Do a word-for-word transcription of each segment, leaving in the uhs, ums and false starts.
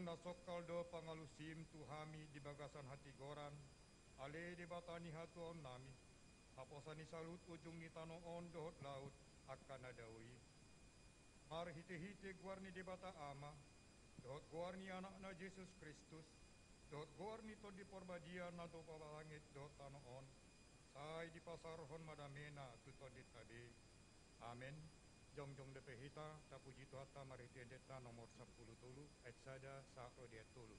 Na songkal do pangalusim tu hami di bagasan hatigoran, ale Debata ni hatuaonnami, haposan ni saluhut ujung ni tano on dohot laut, angka na dao i. Marhitehite goar ni Debata Ama, dohot goar ni Anakna Jesus Kristus, dohot goar ni Tondi Parbadia na dompak langit dohot tano on, sai dipasaorhon ma damena tu tondinta be. Amen. Jongjong dope hita tapuji Tuhanta marhite endenta nomor sampulu tolu, ayat sada sahat ro di ayat tolu.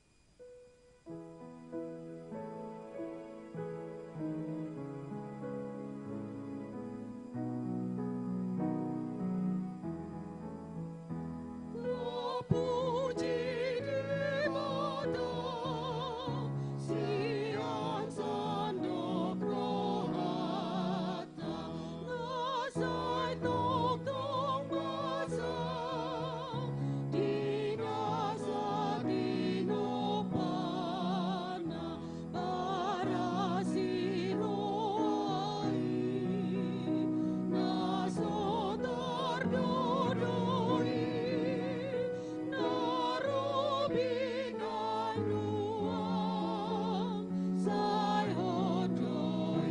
Tapuji Debata, sian sandok roha na sai tongtong basa, di na satinomparna, bara si roha i, na so tardodo i, na ro binaen nuaeng, sai hot do i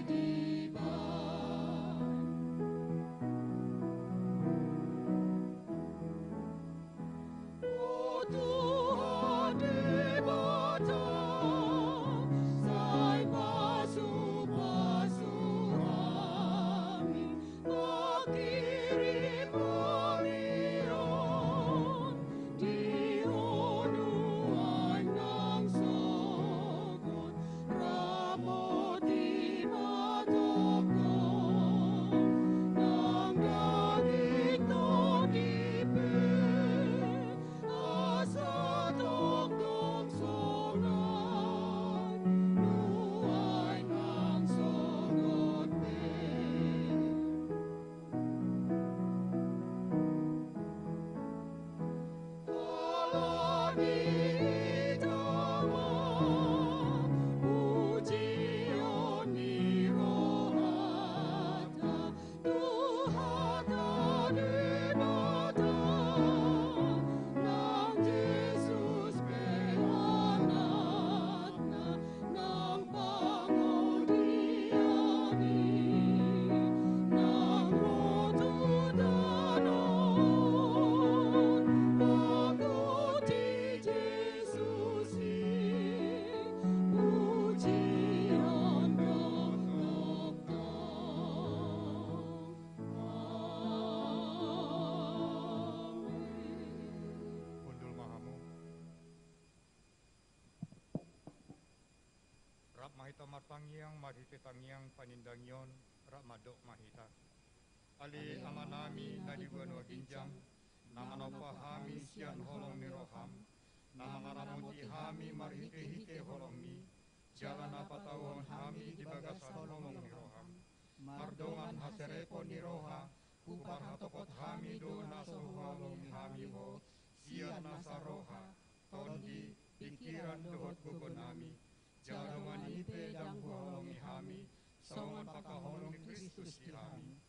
dibaen. O Tuhan Debata, sai pasupasu hami, mangkirim hami on di Ho nuaeng nang sogot, ramoti ma tongtong nang daging tondi pe, asa tongtong sonang nuaeng nang sogot pe. Ala ni i ma pujion ni rohanta, Tuhanta Debata, nang Jesus pe Anakna, nang pangolian i, nang ro tu tano on, nang di Jesus i pujion dohot tongtong. Amen. Hundul ma hamu. Rap ma hita martangiang, marhite tangiang panindangion, rap mandok ma hita. Ale Amanami na di banua ginjang, na manompa hami sian holong ni roham, na mangaramoti hami marhitehite holongmi, jala na patauhon hami di bagasan holong ni roham. Mardongan haserepon ni roha, huparhatopot hami do na so huhaholongi hami ho, sian nasa roha, tondi, pingkiran dohot gogonami, jala dongan i pe ndang huhaholongi hami, songon pangkaholong ni Kristus di hami.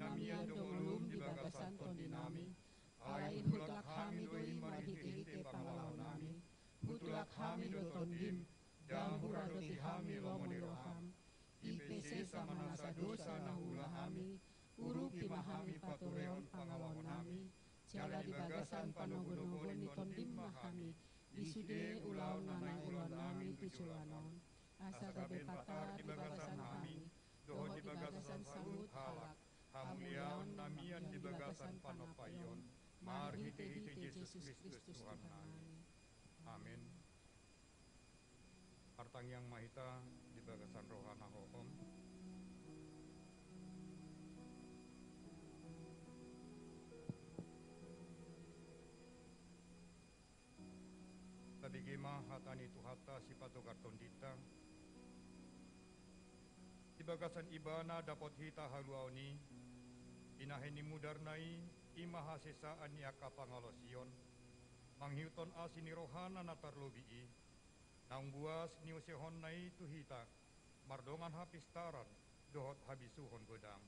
Na mian do ngolum di bagasan tondinami, ai hutulak hami do i marhitehite pangalaonami, hutulak hami do tondim, ndang huradoti hami lomo ni roham. I pe sesa ma nasa dosa na huula hami, urupi ma hami paturehon pangalaonami, jala di bagasan panogonogoon ni tondim ma hami, di sude ulaon na naeng ulaonnami tu joloan on. Asa gabe patar di bagasan hami, dohot di bagasan saluhut halak, hamuliaon na mian di bagasan panampaion, marhitehite Jesus Kristus Tuhannami. Amen. Martangiang ma hita di bagasan roha na hohom. Tabege ma hata ni Tuhanta sipatogar tondinta. Di bagasan Ibana dapot hita haluaon i, binahen ni mudarna i, i ma hasesaan ni angka pangalaosion, mangihuthon asi ni rohana na tarlobi i, naung buas niusehonna i tu hita, mardongan hapistaran, dohot habisuhon godang.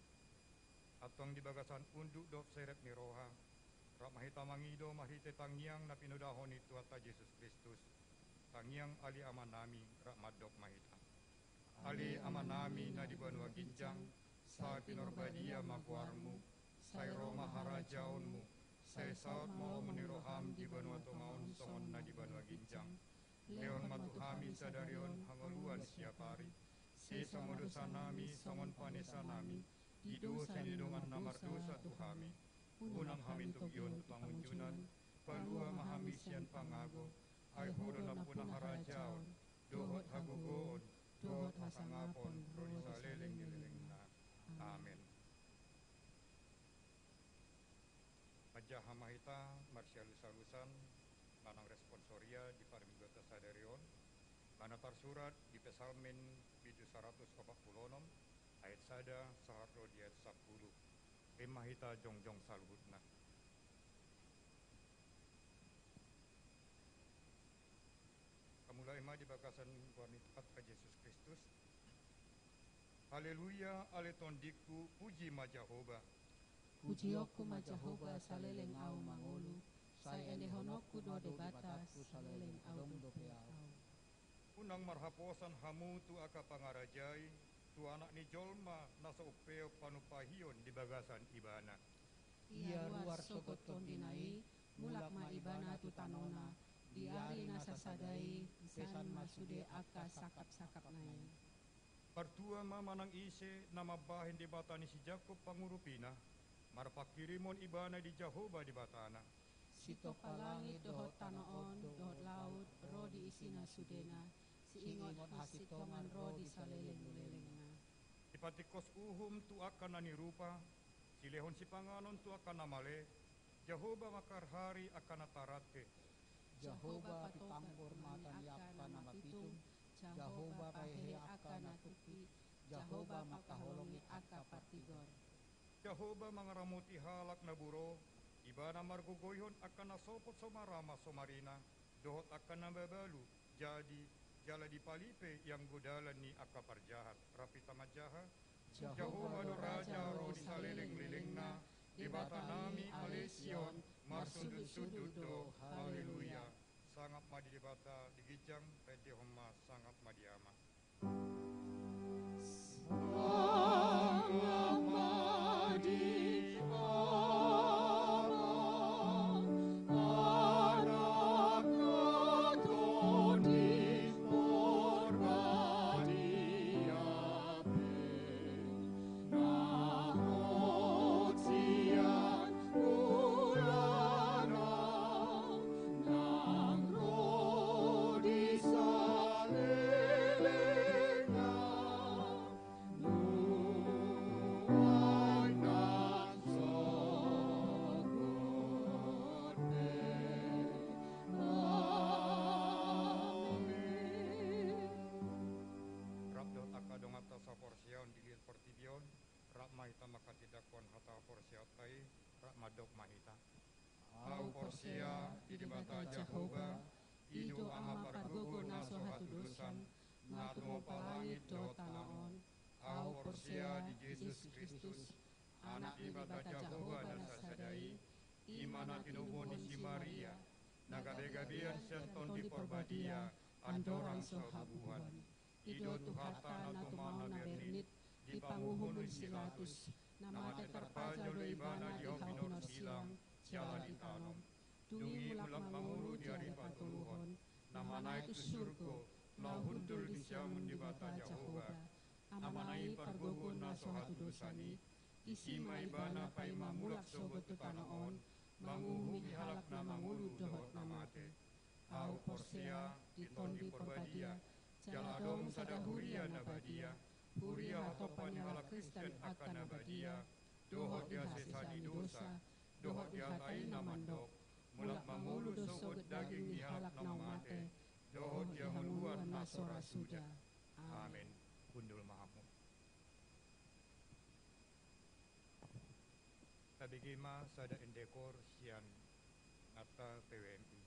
Antong di bagasan unduk dohot serep ni roha, Rap ma hita mangido marhite tangiang na pinodahon ni Tuhanta Jesus Kristus. Tangiang Ale Amanami, rap mandok ma hita. Ale Amanami na di banua ginjang, sai pinarbadia ma goarmu, sai ro ma harajaonmu, sai saut ma lomo ni roham di banua tonga on songon na di banua ginjang. Lehon ma tu hami sadari on hangoluan siapari. Sesa ma dosanami songon panesanami di dosa ni dongan na mardosa tu hami. Unang hami togihon tu pangunjunan, palua ma hami sian pangago, ai Ho do nampuna harajaon, dohot hagogoon, dohot hasangapon, ro di saleleng ni lelengna. Amen. Manjaha ma hita marsialus-alusan manang responsoria di parmingguanta sadari on, mana tarsurat di Psalmen bindu saratus opat pulu onom, ayat sada sahat ro di ayat sampulu. Ima hita jongjong saluhutna. Hamulai ma di bagasan goar ni Tuhanta Jesus Kristus. Haleluya, ale tondingku, puji ma Jahowa. Pujionku ma Jahowa saleleng au mangolu, sai endehononku do Debata saleleng adong dope au. Unang marhaposan hamu tu angka pangarajai, tu Anak ni jolma na so umpeop panumpahion di bagasan Ibana. Ia ruar sogot tondina i, mulak ma Ibana tu tanona, di ari na sasada i, pesan ma sude angka sangkap-sangkapna i. Partua ma manang ise na mambahen Debata ni si Jakob pangurupina, marpanghirimon ibana di Jahowa Debatana. Sitompa langit dohot tano on dohot laut ro di isina sudena, siingot hasintongan ro di saleleng ni lelengna. Sipatingkos uhum tu angka na nirupa, silehon sipanganon tu angka na male, Jahowa mangkarhari angka na tarante. Jahowa pipanggor mata ni angka na mapitung, Jahowa pahehe angka na tungki, Jahowa mangkaholongi angka partigor. Jahowa mangaramoti halak na buro, Ibana margogoihon angka na sopot so marama so marina, dohot angka na mabalu, jadi, jala dipalipe ianggo dalan ni angka parjahat. Rap hita manjaha. Jahowa do raja ro di saleleng lelengna, Debatanami ale Sion, marsundut-sundut do. Haleluya. Sangap ma di Debata di ginjang, paendehon ma sangap ma di Ama. Rap dohot angka donganta saporseaon di liat portibi on, rap ma hita manghatindanghon hata porseaonta i, rap mandok ma hita. Ahu porsea di Debata Jahowa, i do Ama pargogo na so hatudosan, na tumompa langit dohot tano on. Ahu porsea di Jesus Kristus, Anak ni Debata Jahowa na sasada i, i ma na tinubuhon ni si Maria, na gabe-gabean sian Tondi Porbadia, andorang so habubuhan. I do Tuhanta na tumaon na bernit di panguhumon ni si Pilatus, na mate tarpajal do Ibana di hau pinarsilang, jala ditanom. Dung i mulak mangolu di ari patoluhon, na manaek tu surgo, laho hundul di siamun ni Debata Jahowa. Amana i pargogo na so hatudosan i, disi ma Ibana paima mulak sogot tu tano on, manguhumi halak na mangolu dohot na mate. Ahu porsea di Tondi Porbadia, jala adong sada huria na badia, huria hatompa ni halak Kristen angka na badia, dohot di hasesaan ni dosa, dohot di hata i na mandok, mulak mangolu do sogot daging ni halak na mate, dohot di hangoluan na so ra suda. Amen. Hundul ma hamu. Tabege ma sada ende koor sian nata P W M I.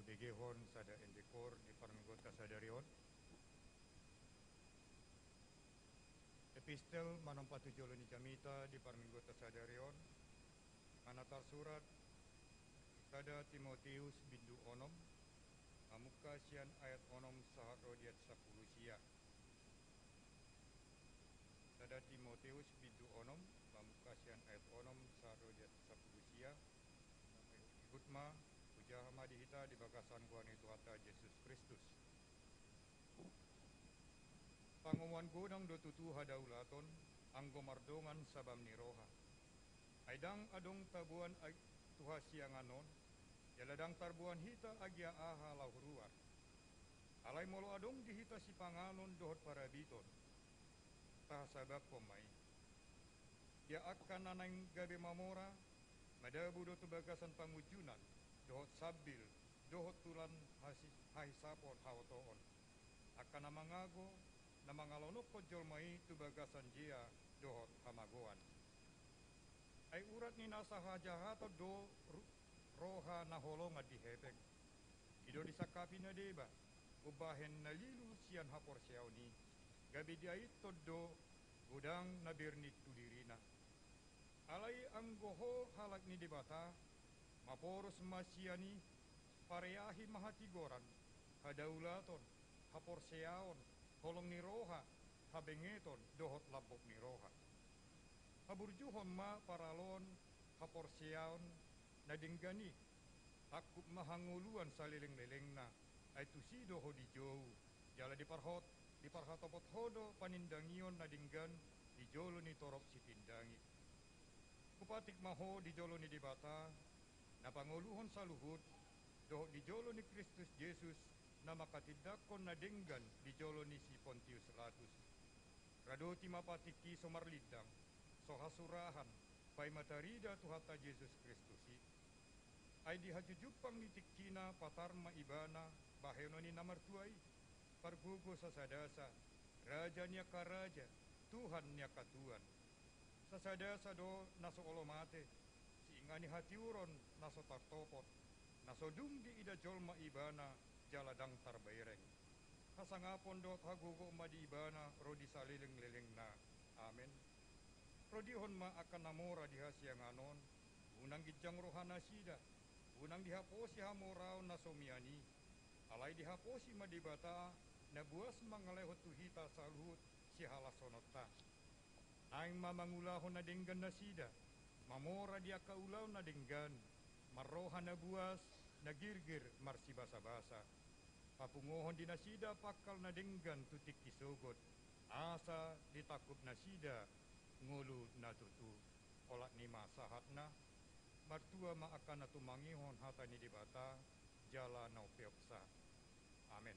Begehon sada endekor di parmingguonta sadari on. Epistel manompa tu jolo ni jamita di parmingguonta sadari on, di mana tarsurat di sada Timoteus bindu onom, mamungka sian ayat onom sahat ro di ayat sampulu sia. Sada Timoteus bindu onom, mamungka sian ayat onom sahat ro di ayat sampulu sia. Ihut ma, hujaha ma di hita di bagasan goar ni Tuhanta Jesus Kristus. Pangomoan godang do tutu hadaulaton, anggo mardongan sabam ni roha. Ai ndang adong taboan ag-, tu hasiangan on, jala ndang tarboan hita agia aha laho ruar. Alai molo adong di hita sipanganon dohot parabiton, tahasabamhon ma i. Ia angka na naeng gabe mamora, madabu do tu bagasan pangunjunan, dohot sambil, dohot tulan hasi-, hahisapon haotoon. Angka na mangago, na mangalonokkon jolma i tu bagasan jea dohot hamagoan. Ai urat ni nasa hajahaton do ru-, roha na holongan di hepeng. I do disangkapi na deba, umbahen na lilu sian haporseaon i, gabe diaithon do godang na bernit tu dirina. Alai anggo ho halak ni Debata, maporus ma sian i, pareahi ma hatigoran, hadaulaton, haporseaon, holong ni roha, habengeton, dohot lambok ni roha. Haburjuhon ma paraloan haporseaon na denggan i, tangkup ma hangoluan saleleng-lelengna, ai tusi do ho dijou, jala diparhot-, diparhatopot ho do panindangion na denggan di jolo ni torop sitindangi. Hupatik ma ho di jolo ni Debata, na pangoluhon saluhut, dohot di jolo ni Kristus Jesus, na mangkatindangkon na denggan di jolo ni si Pontius Latus. Radoti ma patikki so marlindang, so hasurahan, paima tarida Tuhanta Jesus Kristus i. Ai di hajujumpang ni tingkina patar ma ibana bahenon ni na martua i, pargogo sasadasa, raja ni angka raja, Tuhan ni angka tuan. Sasadasa do na so olo mate, singa ni hatiuron na so tartopot, na so dung diida jolma ibana jala ndang tarbereng. Hasangapon dohot hagogoon ma di ibana ro di saleleng-lelengna. Amen. Rodihon ma angka na mora di hasiangan on, unang ginjang rohanasida, unang dihaposi hamoraon na so mian i, alai dihaposi ma Debata, na buas mangalehon tu hita saluhut sihalashononta. Naeng ma mangulahon na denggan nasida, mamora di angka ulaon na denggan, marroha na buas, na girgir marsibasabasa. Papungohon di nasida pangkal na denggan tu tingki sogot, asa ditangkup nasida ngolu na tutu. Olat ni ma sahatna, martua ma angka na tumangihon hata ni Debata, jala na umpeopsa. Amen.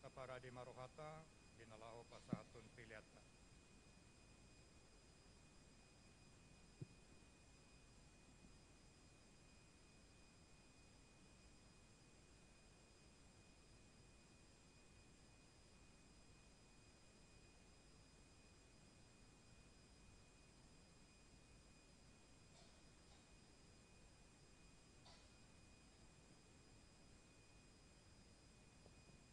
Taparade ma rohanta, di na laho pasahathon peleanta.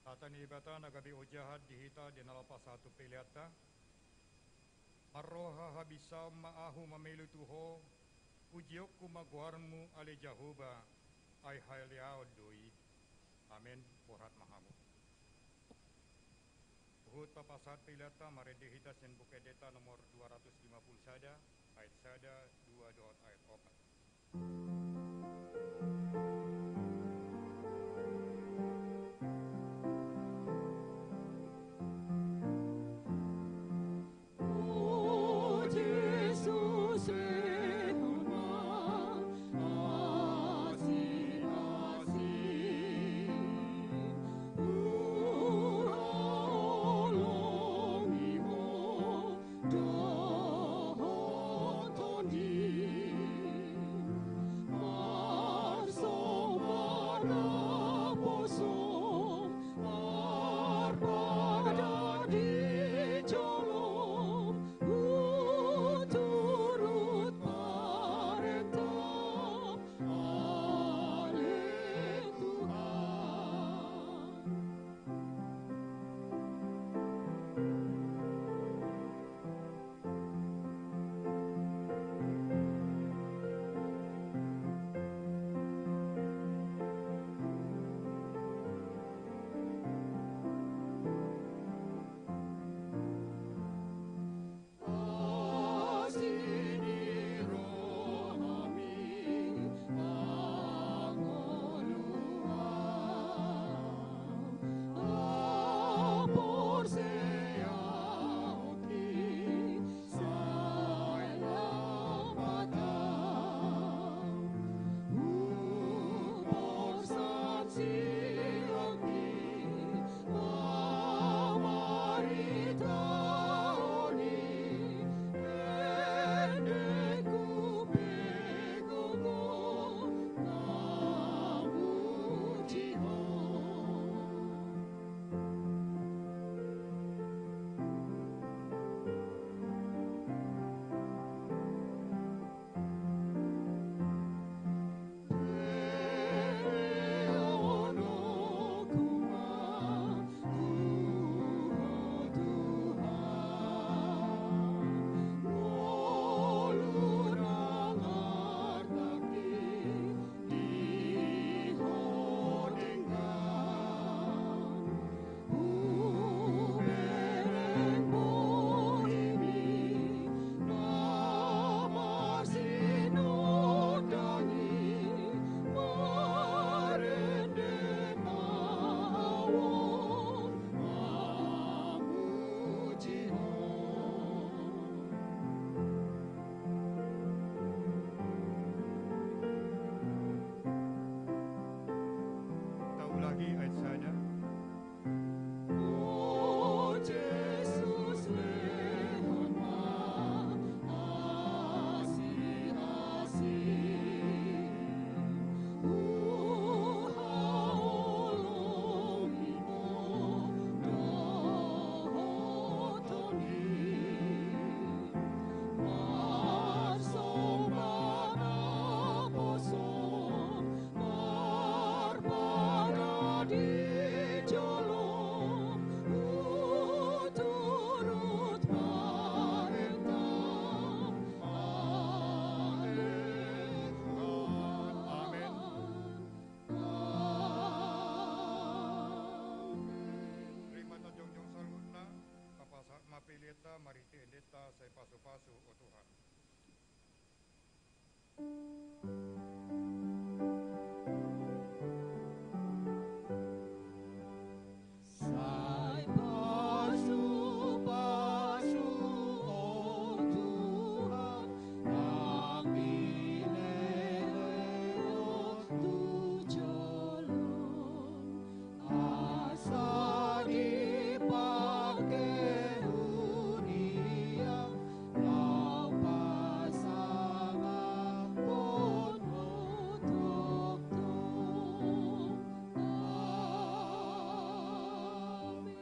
Hata ni Debata na gabe ojahan di hita di na laho pasahathon peleanta. Marroha habinsaon ma ahu mamelu tu Ho, pujionku ma goarmu ale Jahowa, ai haleaon do i. Amen. Borhat ma hamu. Huhut tapasahat peleanta, marende hita sian Buku Endenta nomor dua ratus lima puluh sada, ayat sada, dua dohot ayat opat. Sai pasu-pasu, o Tuhan, nang dilehon tu jolom. Asa dipangke huria, laho pasangaphon ho tongtong. Amen.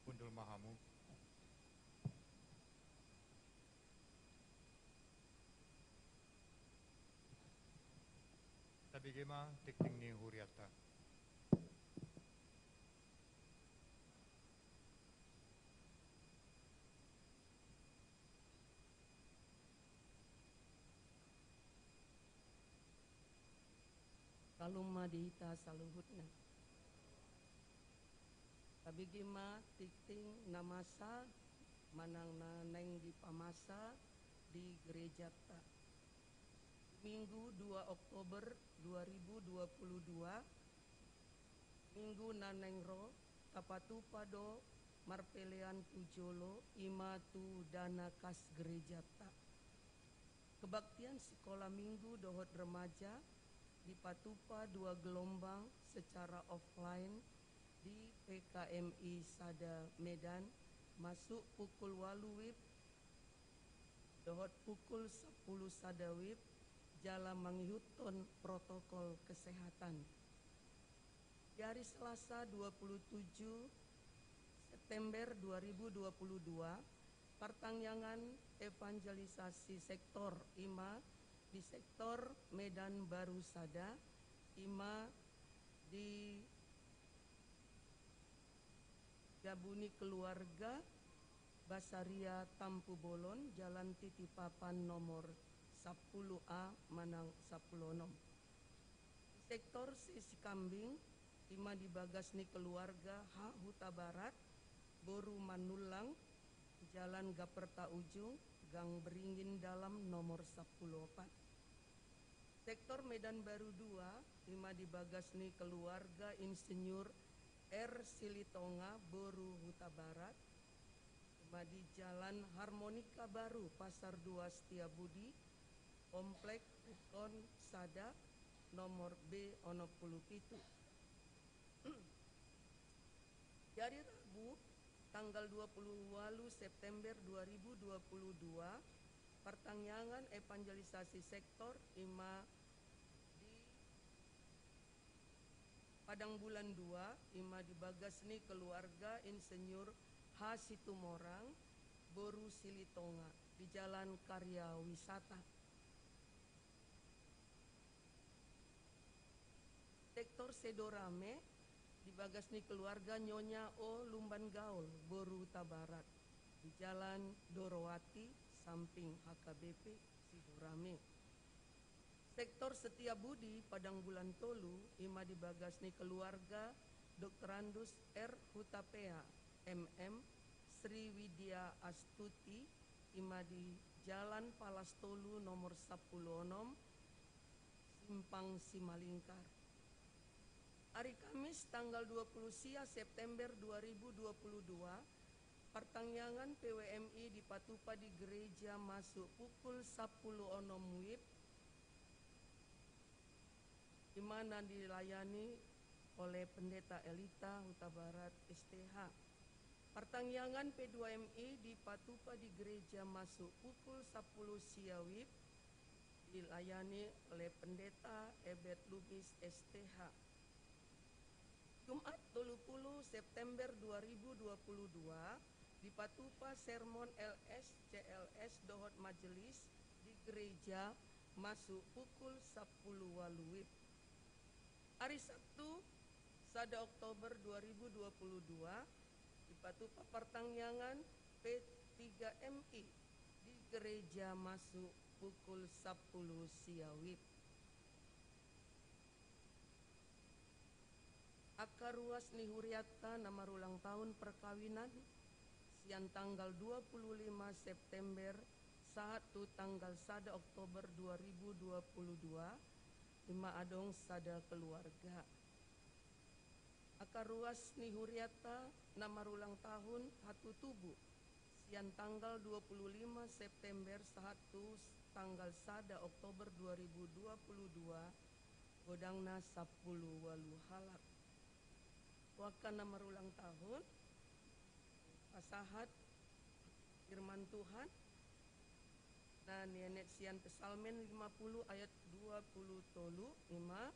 Hundul ma hamu. Tabege ma tingting ni hurianta. Salam ma di hita saluhutna. Tabege ma tingting na masa manang na naeng dipamasa di gerejanta. Minggu dua Oktober dua ribu dua puluh dua, Minggu na naeng ro, tapatupa do marpelean tu jolo, i ma tu dana kas gerejanta. Kebaktian sikola minggu dohot remaja dipatupa dua gelombang secara offline di P K M I sada Medan, masuk pukul ualu wib dohot pukul sampulu sada wib, jala mangihuthon protokol kesehatan. Di hari Selasa dua puluh tujuh September dua ribu dua puluh dua, partangiangan evangelisasi sektor, i ma di sektor Medan Baru sada, i ma di jabu ni keluarga Basaria Tampubolon, Jalan Titipapan nomor sampulu A manang sampulu onom. Sektor Sisikambing, i ma di bagas ni keluarga H Hutabarat, boru Manullang, Jalan Gaperta Ujung, Gang Beringin Dalam nomor sampulu opat. Sektor Medan Baru dua, i ma di bagas ni keluarga Insinyur R Silitonga, boru Hutabarat, i ma di Jalan Harmonika Baru, Pasar Dua Setiabudi, Komplek Huton sada, nomor B onom pulu pitu. Di hari Rabu, tanggal dua puluh ualu September dua ribu dua puluh dua, partangiangan evangelisasi sektor, i ma di Padang Bulan dua, i ma di bagas ni keluarga Insinyur H Situmorang, boru Silitonga, di Jalan Karya Wisata. Sektor Sidorame, di bagas ni keluarga Nyonya O Lumban Gaol, boru Hutabarat, di Jalan Dorowati, samping H K B P Sidorame. Sektor Setiabudi, Padang Bulan tolu, i ma di bagas ni keluarga Doktorandus R Hutapea, M M, Sriwidya Astuti, i ma di Jalan Palas tolu nomor sampulu onom, Simpang Simalingkar. Hari Kamis, tanggal dua puluh sia September dua ribu dua puluh dua, partangiangan P W M I dipatupa di gereja masuk pukul sampulu onom wib, i ma na dilayani oleh Pendeta Elita Hutabarat S T H. Partangiangan P dua M I dipatupa di gereja masuk pukul sampulu sia wib, dilayani oleh Pendeta Ebet Lubis S T H. Jumat tolu pulu September dua ribu dua puluh dua, dipatupa sermon L S, C L S dohot majelis di gereja masuk pukul sampulu ualu wib. Hari Sabtu, sada Oktober dua ribu dua puluh dua, dipatupa partangiangan P tiga M I di gereja masuk pukul sampulu sia wib. Angka ruas ni hurianta na marulang tahun perkawinan, sian tanggal dua puluh lima September sahat tu tanggal sada Oktober dua ribu dua puluh dua, ima adong sada keluarga. Angka ruas ni hurianta na marulang tahun hatutubu, sian tanggal dua puluh lima September sahat tu tanggal sada Oktober dua ribu dua puluh dua, godangna sampulu ualu halak. Tu angka na marulang tahun, pasahat firman Tuhan na nienet sian Psalmen lima puluh ayat dua puluh tolu, ima: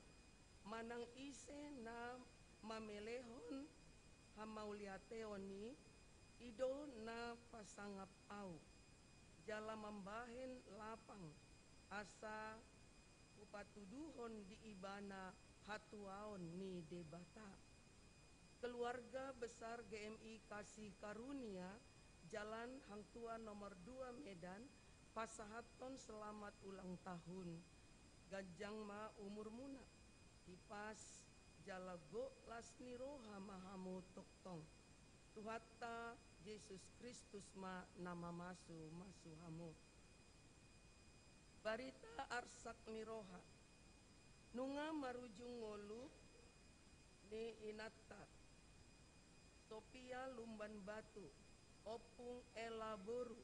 Manang ise na mamelehon hamauliateon i, i do na pasangap Ahu, jala mambahen lapang, asa hupatuduhon di ibana hatuaon ni Debata. Keluarga besar G M I Kasih Karunia, Jalan Hang Tuah nomor dua, Medan, pasahathon selamat ulang tahun. Ganjang ma umurmuna, hipas jala gok las ni roha ma hamu tongtong. Tuhanta Jesus Kristus ma na mamasu-masu hamu. Barita arsak ni roha. Nunga marujung ngolu ni inanta, Sofia Lumban Batu, Ompung Ella boru,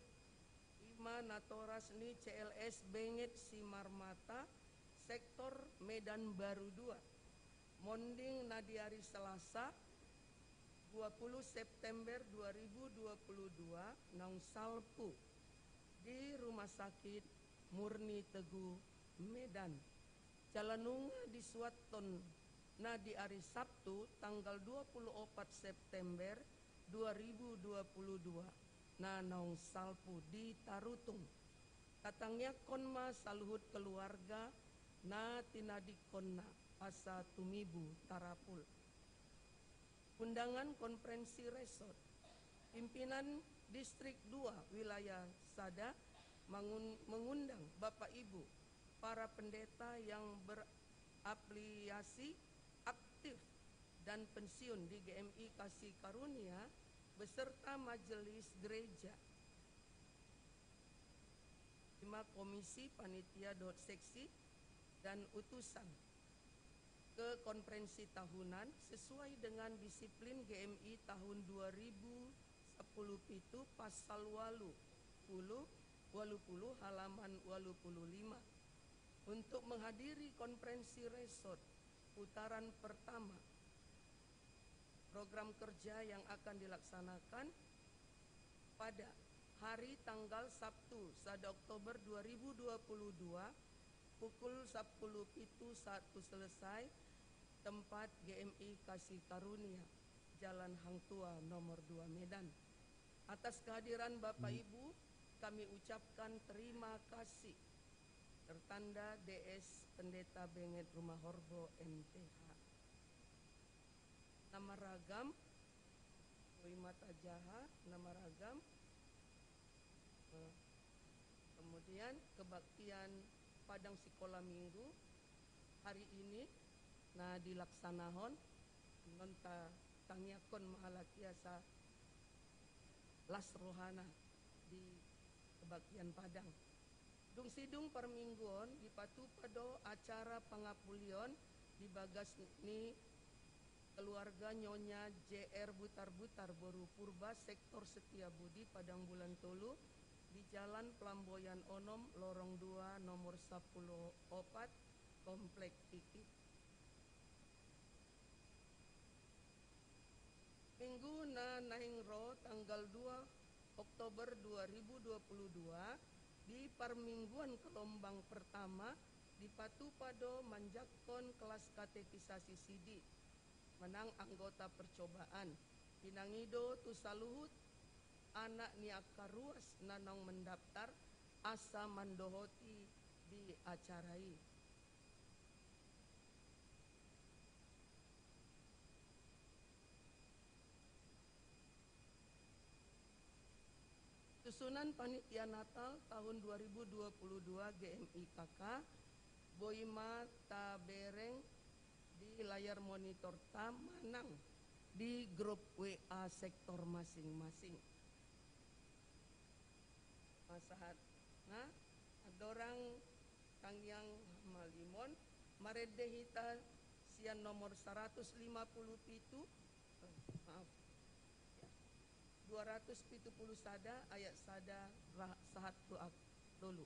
ima natoras ni C L S Benget Simarmata, sektor Medan Baru dua. Monding na di ari Selasa, dua puluh September dua ribu dua puluh dua, naung salpu di Rumah Sakit Murni Teguh, Medan. Jala nunga disuathon na di ari Sabtu, tanggal dua puluh opat September dua ribu dua puluh dua, na naung salpu di Tarutung. Tatangiangkon ma saluhut keluarga na tinadingkonna asa tumibu tarapul. Undangan konferensi resort. Pimpinan Distrik dua Wilayah Sada mangun-, mengundang Bapak Ibu para pendeta yang berafiliasi aktif dan pensiun di G M I Kasih Karunia beserta majelis gereja. Ima komisi, panitia dohot seksi, dan utusan ke konferensi tahunan sesuai dengan disiplin G M I tahun dua ribu sapuluh pitu, pasal ualu puluh, ualu puluh, halaman ualu puluh lima. Untuk menghadiri konferensi resort putaran pertama, program kerja yang akan dilaksanakan pada hari tanggal Sabtu, sada Oktober dua ribu dua puluh dua, pukul sapuluh pitu saat tu selesai, tempat G M I Kasih Karunia, Jalan Hang Tuah nomor dua, Medan. Atas kehadiran Bapak Ibu, kami ucapkan terima kasih. Tertanda D S Pendeta Benget Rumahorbo, M T H. Na maragam, boi ma tajaha, na maragam. Eh, kemudian kebaktian Padang Sikola Minggu hari ini na dilaksanahon, non tatangiangkon ma halak i asa las rohana di kebaktian Padang. Dung sidung parmingguon dipatupa do acara pangapulion di bagas ni keluarga Nyonya J R Butarbutar boru Purba, sektor Setiabudi, Padang Bulan Tolu, di Jalan Pelamboyan onom, lorong dua, nomor sapuluh opat, Komplek Tikip. Minggu na naeng ro, tanggal dua Oktober dua ribu dua puluh dua, di parmingguan gelombang pertama, dipatupa do manjangkon kelas katekisasi sidi manang anggota percobaan. Pinangido tu saluhut anak ni angka ruas na naung mendaftar asa mandohoti di acara i. Susunan Panitia Natal tahun dua ribu dua puluh dua G M I K K boi ma tabereng di layar monitorta manang di grup W A sektor masing-masing. Pasahat Nah, andorang tangiang hamalimon, marende hita sian nomor saratus lima pulu pitu, eh, maaf, ya, dua ratus pitu pulu sada ayat sada ra-, sahat tu ak-, tolu.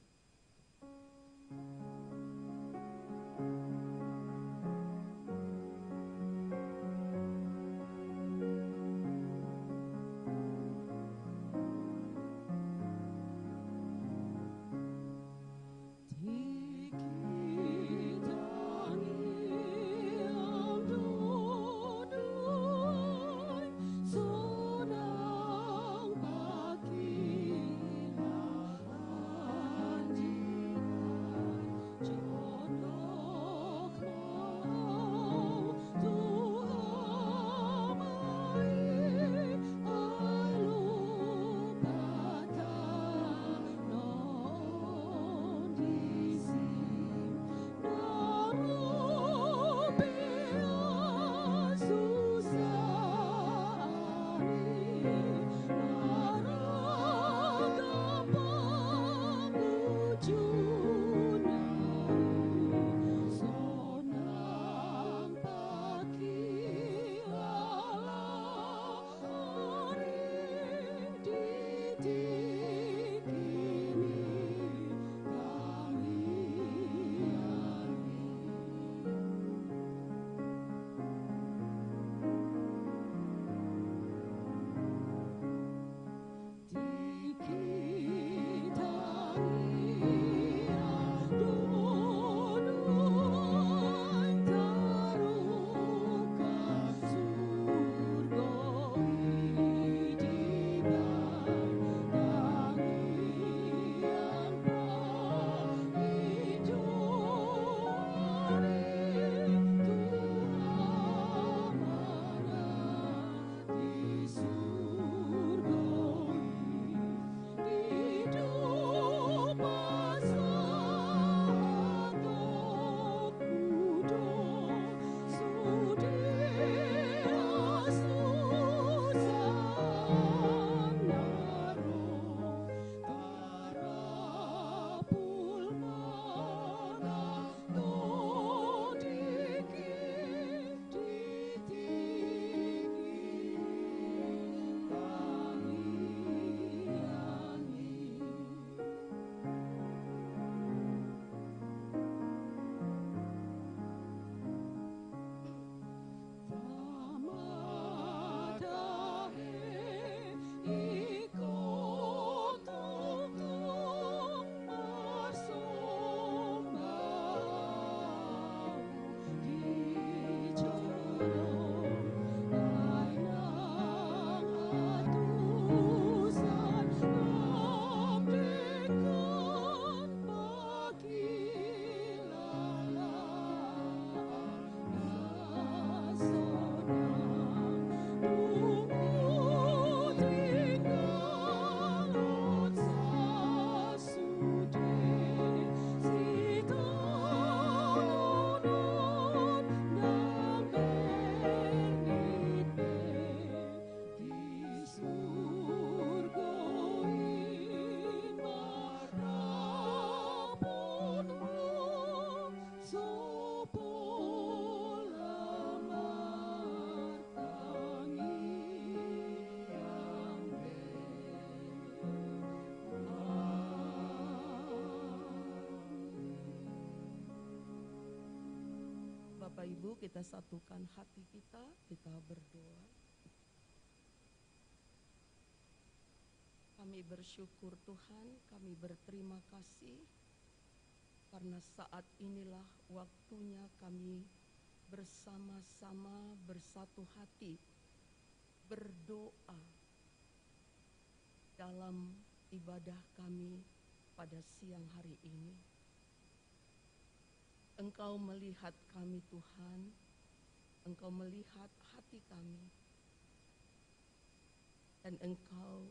Bapak Ibu, kita satukan hati kita, kita berdoa. Kami bersyukur, Tuhan, kami berterima kasih karena saat inilah waktunya kami bersama-sama bersatu hati berdoa dalam ibadah kami pada siang hari ini. Engkau melihat kami, Tuhan. Engkau melihat hati kami. Dan Engkau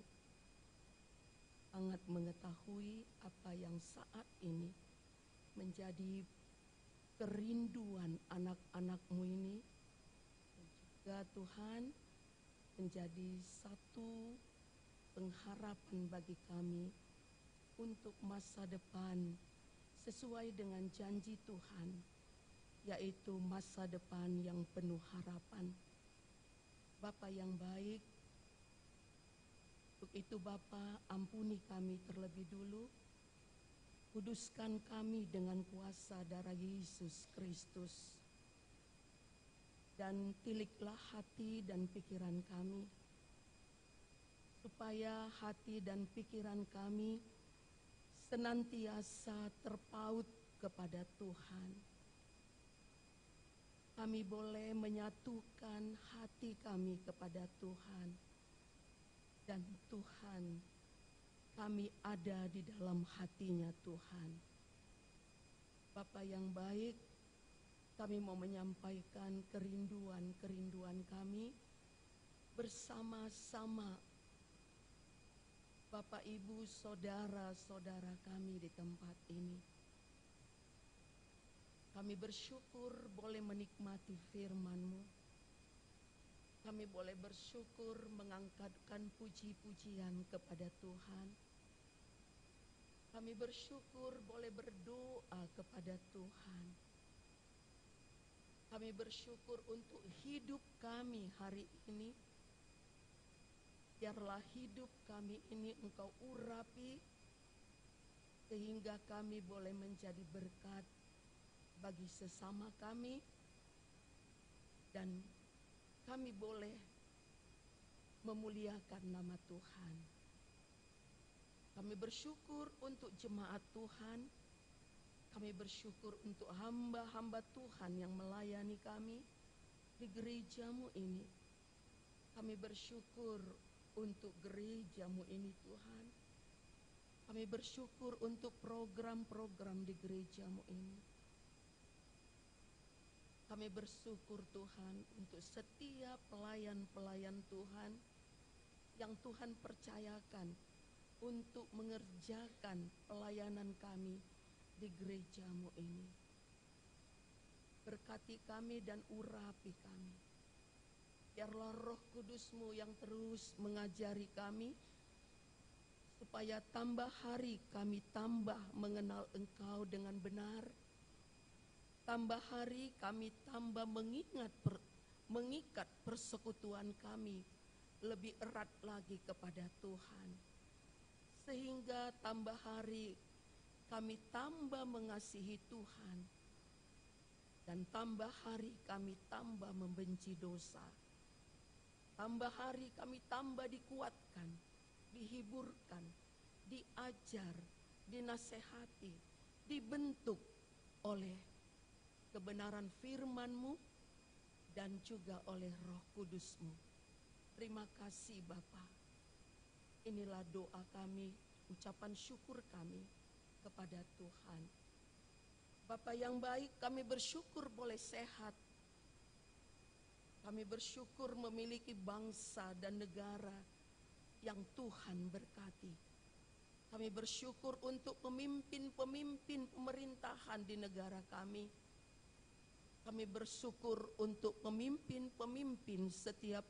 sangat mengetahui apa yang saat ini menjadi kerinduan anak-anak-Mu ini. Dan juga, Tuhan, menjadi satu pengharapan bagi kami untuk masa depan sesuai dengan janji Tuhan, yaitu masa depan yang penuh harapan. Bapa yang baik, untuk itu Bapa, ampuni kami terlebih dulu, kuduskan kami dengan kuasa darah Yesus Kristus, dan tiliklah hati dan pikiran kami, supaya hati dan pikiran kami senantiasa terpaut kepada Tuhan. Kami boleh menyatukan hati kami kepada Tuhan, dan Tuhan, kami ada di dalam hatinya Tuhan. Bapa yang baik, kami mau menyampaikan kerinduan-kerinduan kami bersama-sama Bapak, Ibu, saudara-saudara kami di tempat ini. Kami bersyukur boleh menikmati firman-Mu. Kami boleh bersyukur mengangkatkan puji-pujian kepada Tuhan. Kami bersyukur boleh berdoa kepada Tuhan. Kami bersyukur untuk hidup kami hari ini. Biarlah hidup kami ini Engkau urapi, sehingga kami boleh menjadi berkat bagi sesama kami, dan kami boleh memuliakan nama Tuhan. Kami bersyukur untuk jemaat Tuhan. Kami bersyukur untuk hamba-hamba Tuhan yang melayani kami di gereja-Mu ini. Kami bersyukur untuk gereja-Mu ini, Tuhan. Kami bersyukur untuk program-program di gereja-Mu ini. Kami bersyukur, Tuhan, untuk setiap pelayan-pelayan Tuhan yang Tuhan percayakan untuk mengerjakan pelayanan kami di gereja-Mu ini. Berkati kami dan urapi kami. Biarlah Roh Kudus-Mu yang terus mengajari kami, supaya tambah hari kami tambah mengenal Engkau dengan benar, tambah hari kami tambah mengingat per-, mengikat persekutuan kami lebih erat lagi kepada Tuhan, sehingga tambah hari kami tambah mengasihi Tuhan, dan tambah hari kami tambah membenci dosa. Tambah hari kami tambah dikuatkan, dihiburkan, diajar, dinasehati, dibentuk oleh kebenaran firman-Mu dan juga oleh Roh Kudus-Mu. Terima kasih, Bapa. Inilah doa kami, ucapan syukur kami kepada Tuhan. Bapa yang baik, kami bersyukur boleh sehat. Kami bersyukur memiliki bangsa dan negara yang Tuhan berkati. Kami bersyukur untuk pemimpin-pemimpin pemerintahan di negara kami. Kami bersyukur untuk pemimpin-pemimpin setiap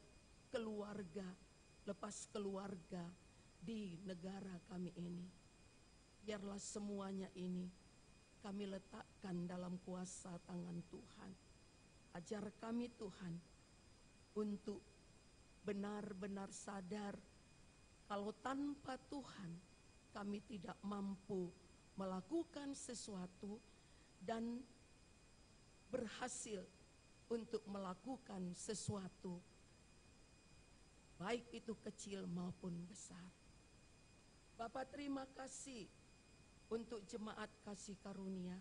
keluarga, lepas keluarga di negara kami ini. Biarlah semuanya ini kami letakkan dalam kuasa tangan Tuhan. Ajar kami, Tuhan, untuk benar-benar sadar kalau tanpa Tuhan kami tidak mampu melakukan sesuatu dan berhasil untuk melakukan sesuatu, baik itu kecil maupun besar. Bapa, terima kasih untuk jemaat kasih karunia,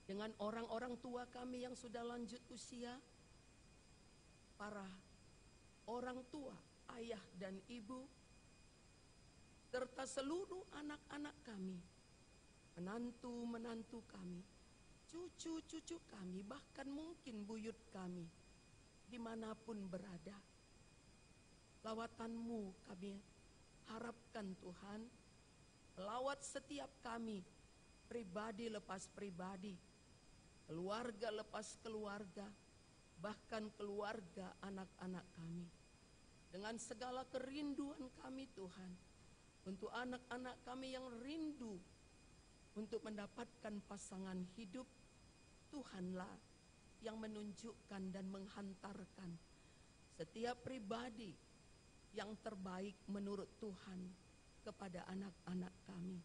dengan orang-orang tua kami yang sudah lanjut usia, para orang tua, ayah dan ibu, serta seluruh anak-anak kami, menantu-menantu kami, cucu-cucu kami, bahkan mungkin buyut kami, dimanapun berada. Lawatan-Mu kami harapkan, Tuhan, lawat setiap kami, pribadi lepas pribadi, keluarga lepas keluarga, bahkan keluarga anak-anak kami. Dengan segala kerinduan kami, Tuhan, Untuk anak-anak kami yang rindu untuk mendapatkan pasangan hidup, Tuhanlah yang menunjukkan dan menghantarkan setiap pribadi yang terbaik menurut Tuhan kepada anak-anak kami.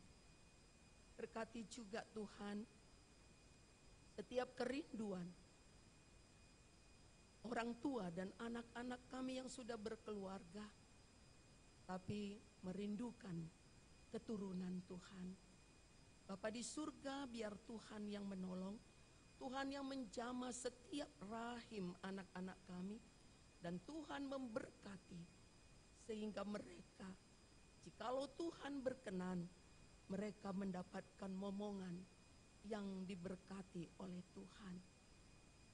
Berkati juga, Tuhan, setiap kerinduan orang tua dan anak-anak kami yang sudah berkeluarga, tapi merindukan keturunan, Tuhan. Bapa di surga, biar Tuhan yang menolong, Tuhan yang menjamah setiap rahim anak-anak kami, dan Tuhan memberkati, sehingga mereka, jikalau Tuhan berkenan, mereka mendapatkan momongan yang diberkati oleh Tuhan.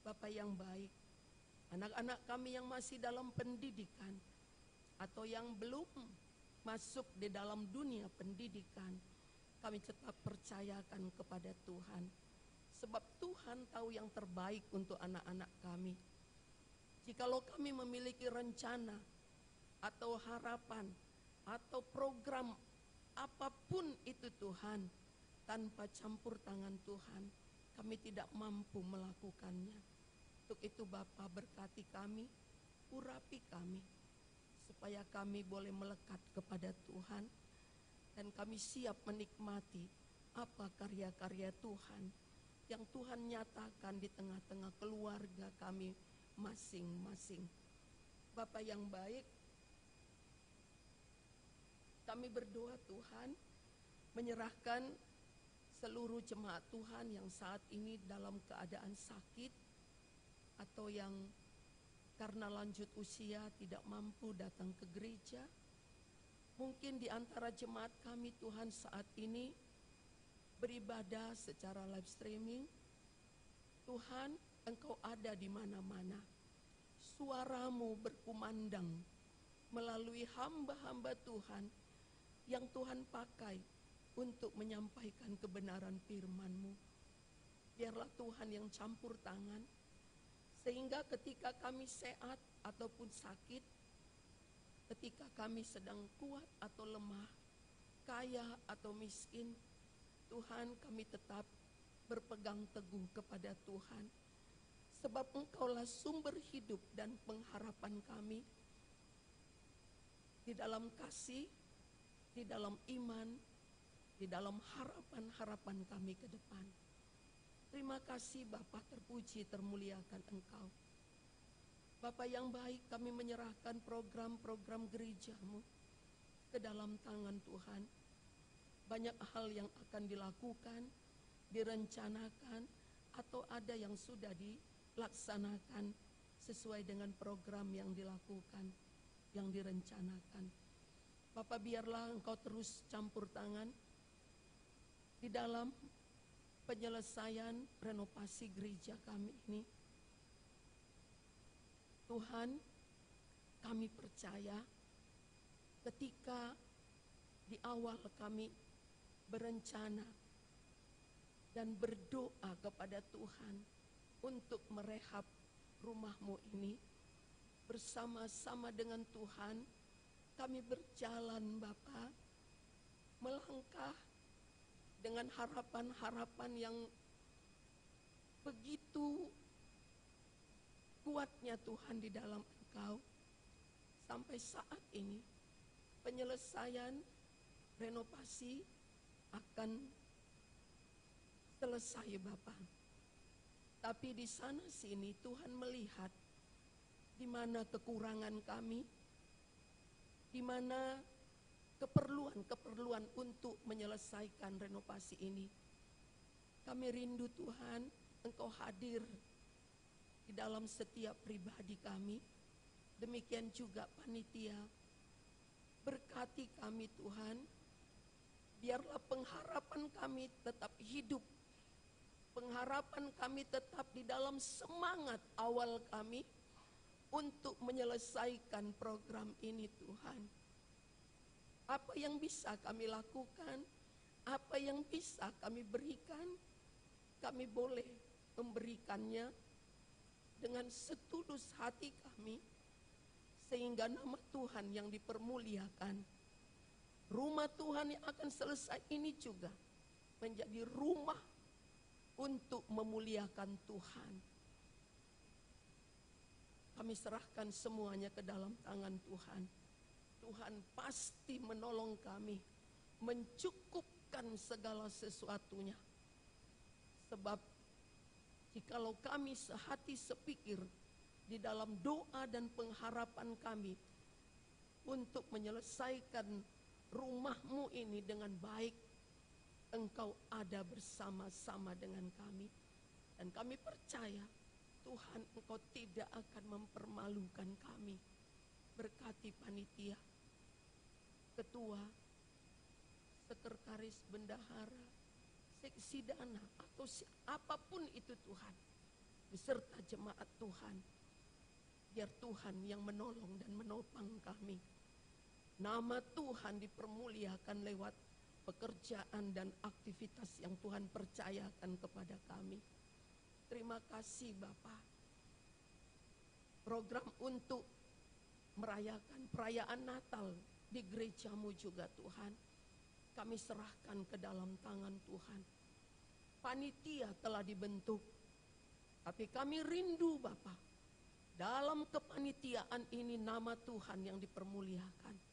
Bapa yang baik, anak-anak kami yang masih dalam pendidikan atau yang belum masuk di dalam dunia pendidikan, kami tetap percayakan kepada Tuhan. Sebab Tuhan tahu yang terbaik untuk anak-anak kami. Jikalau kami memiliki rencana atau harapan atau program apapun itu, Tuhan, tanpa campur tangan Tuhan, kami tidak mampu melakukannya. Untuk itu, Bapa, berkati kami, urapi kami, supaya kami boleh melekat kepada Tuhan, dan kami siap menikmati apa karya-karya Tuhan yang Tuhan nyatakan di tengah-tengah keluarga kami masing-masing. Bapa yang baik, kami berdoa, Tuhan, menyerahkan seluruh jemaat Tuhan yang saat ini dalam keadaan sakit atau yang karena lanjut usia tidak mampu datang ke gereja. Mungkin di antara jemaat kami, Tuhan, saat ini beribadah secara live streaming. Tuhan, Engkau ada di mana-mana. Suara-Mu berkumandang melalui hamba-hamba Tuhan yang Tuhan pakai untuk menyampaikan kebenaran firman-Mu. Biarlah Tuhan yang campur tangan, sehingga ketika kami sehat ataupun sakit, ketika kami sedang kuat atau lemah, kaya atau miskin, Tuhan, kami tetap berpegang teguh kepada Tuhan. Sebab Engkaulah sumber hidup dan pengharapan kami di dalam kasih, di dalam iman, di dalam harapan-harapan kami ke depan. Terima kasih, Bapa, terpuji, termuliakan Engkau. Bapa yang baik, kami menyerahkan program-program gereja-Mu ke dalam tangan, Tuhan. Banyak hal yang akan dilakukan, direncanakan, atau ada yang sudah dilaksanakan sesuai dengan program yang dilakukan, yang direncanakan. Bapa, biarlah Engkau terus campur tangan di dalam penyelesaian renovasi gereja kami ini. Tuhan, kami percaya ketika di awal kami berencana dan berdoa kepada Tuhan untuk merehab rumah-Mu ini, bersama-sama dengan Tuhan, kami berjalan, Bapa, melangkah dengan harapan-harapan yang begitu kuatnya, Tuhan, di dalam Engkau. Sampai saat ini, penyelesaian renovasi akan selesai, Bapa. Tapi di sana sini Tuhan melihat di mana kekurangan kami, di mana keperluan-keperluan untuk menyelesaikan renovasi ini. Kami rindu, Tuhan, Engkau hadir di dalam setiap pribadi kami. Demikian juga panitia. Berkati kami, Tuhan. Biarlah pengharapan kami tetap hidup. Pengharapan kami tetap di dalam semangat awal kami untuk menyelesaikan program ini, Tuhan. Apa yang bisa kami lakukan, apa yang bisa kami berikan, kami boleh memberikannya dengan setulus hati kami, sehingga nama Tuhan yang dipermuliakan. Rumah Tuhan yang akan selesai ini juga menjadi rumah untuk memuliakan Tuhan. Kami serahkan semuanya ke dalam tangan Tuhan. Tuhan pasti menolong kami, mencukupkan segala sesuatunya. Sebab jikalau kami sehati sepikir di dalam doa dan pengharapan kami untuk menyelesaikan rumah-Mu ini dengan baik, Engkau ada bersama-sama dengan kami. Dan kami percaya, Tuhan, Engkau tidak akan mempermalukan kami. Berkati panitia, ketua, sekretaris, bendahara, seksi dana, atau siapapun itu, Tuhan, beserta jemaat Tuhan. Biar Tuhan yang menolong dan menopang kami. Nama Tuhan dipermuliakan lewat pekerjaan dan aktivitas yang Tuhan percayakan kepada kami. Terima kasih, Bapa. Program untuk merayakan perayaan Natal di gereja-Mu juga, Tuhan, kami serahkan ke dalam tangan Tuhan. Panitia telah dibentuk, tapi kami rindu, Bapa, dalam kepanitiaan ini nama Tuhan yang dipermuliakan.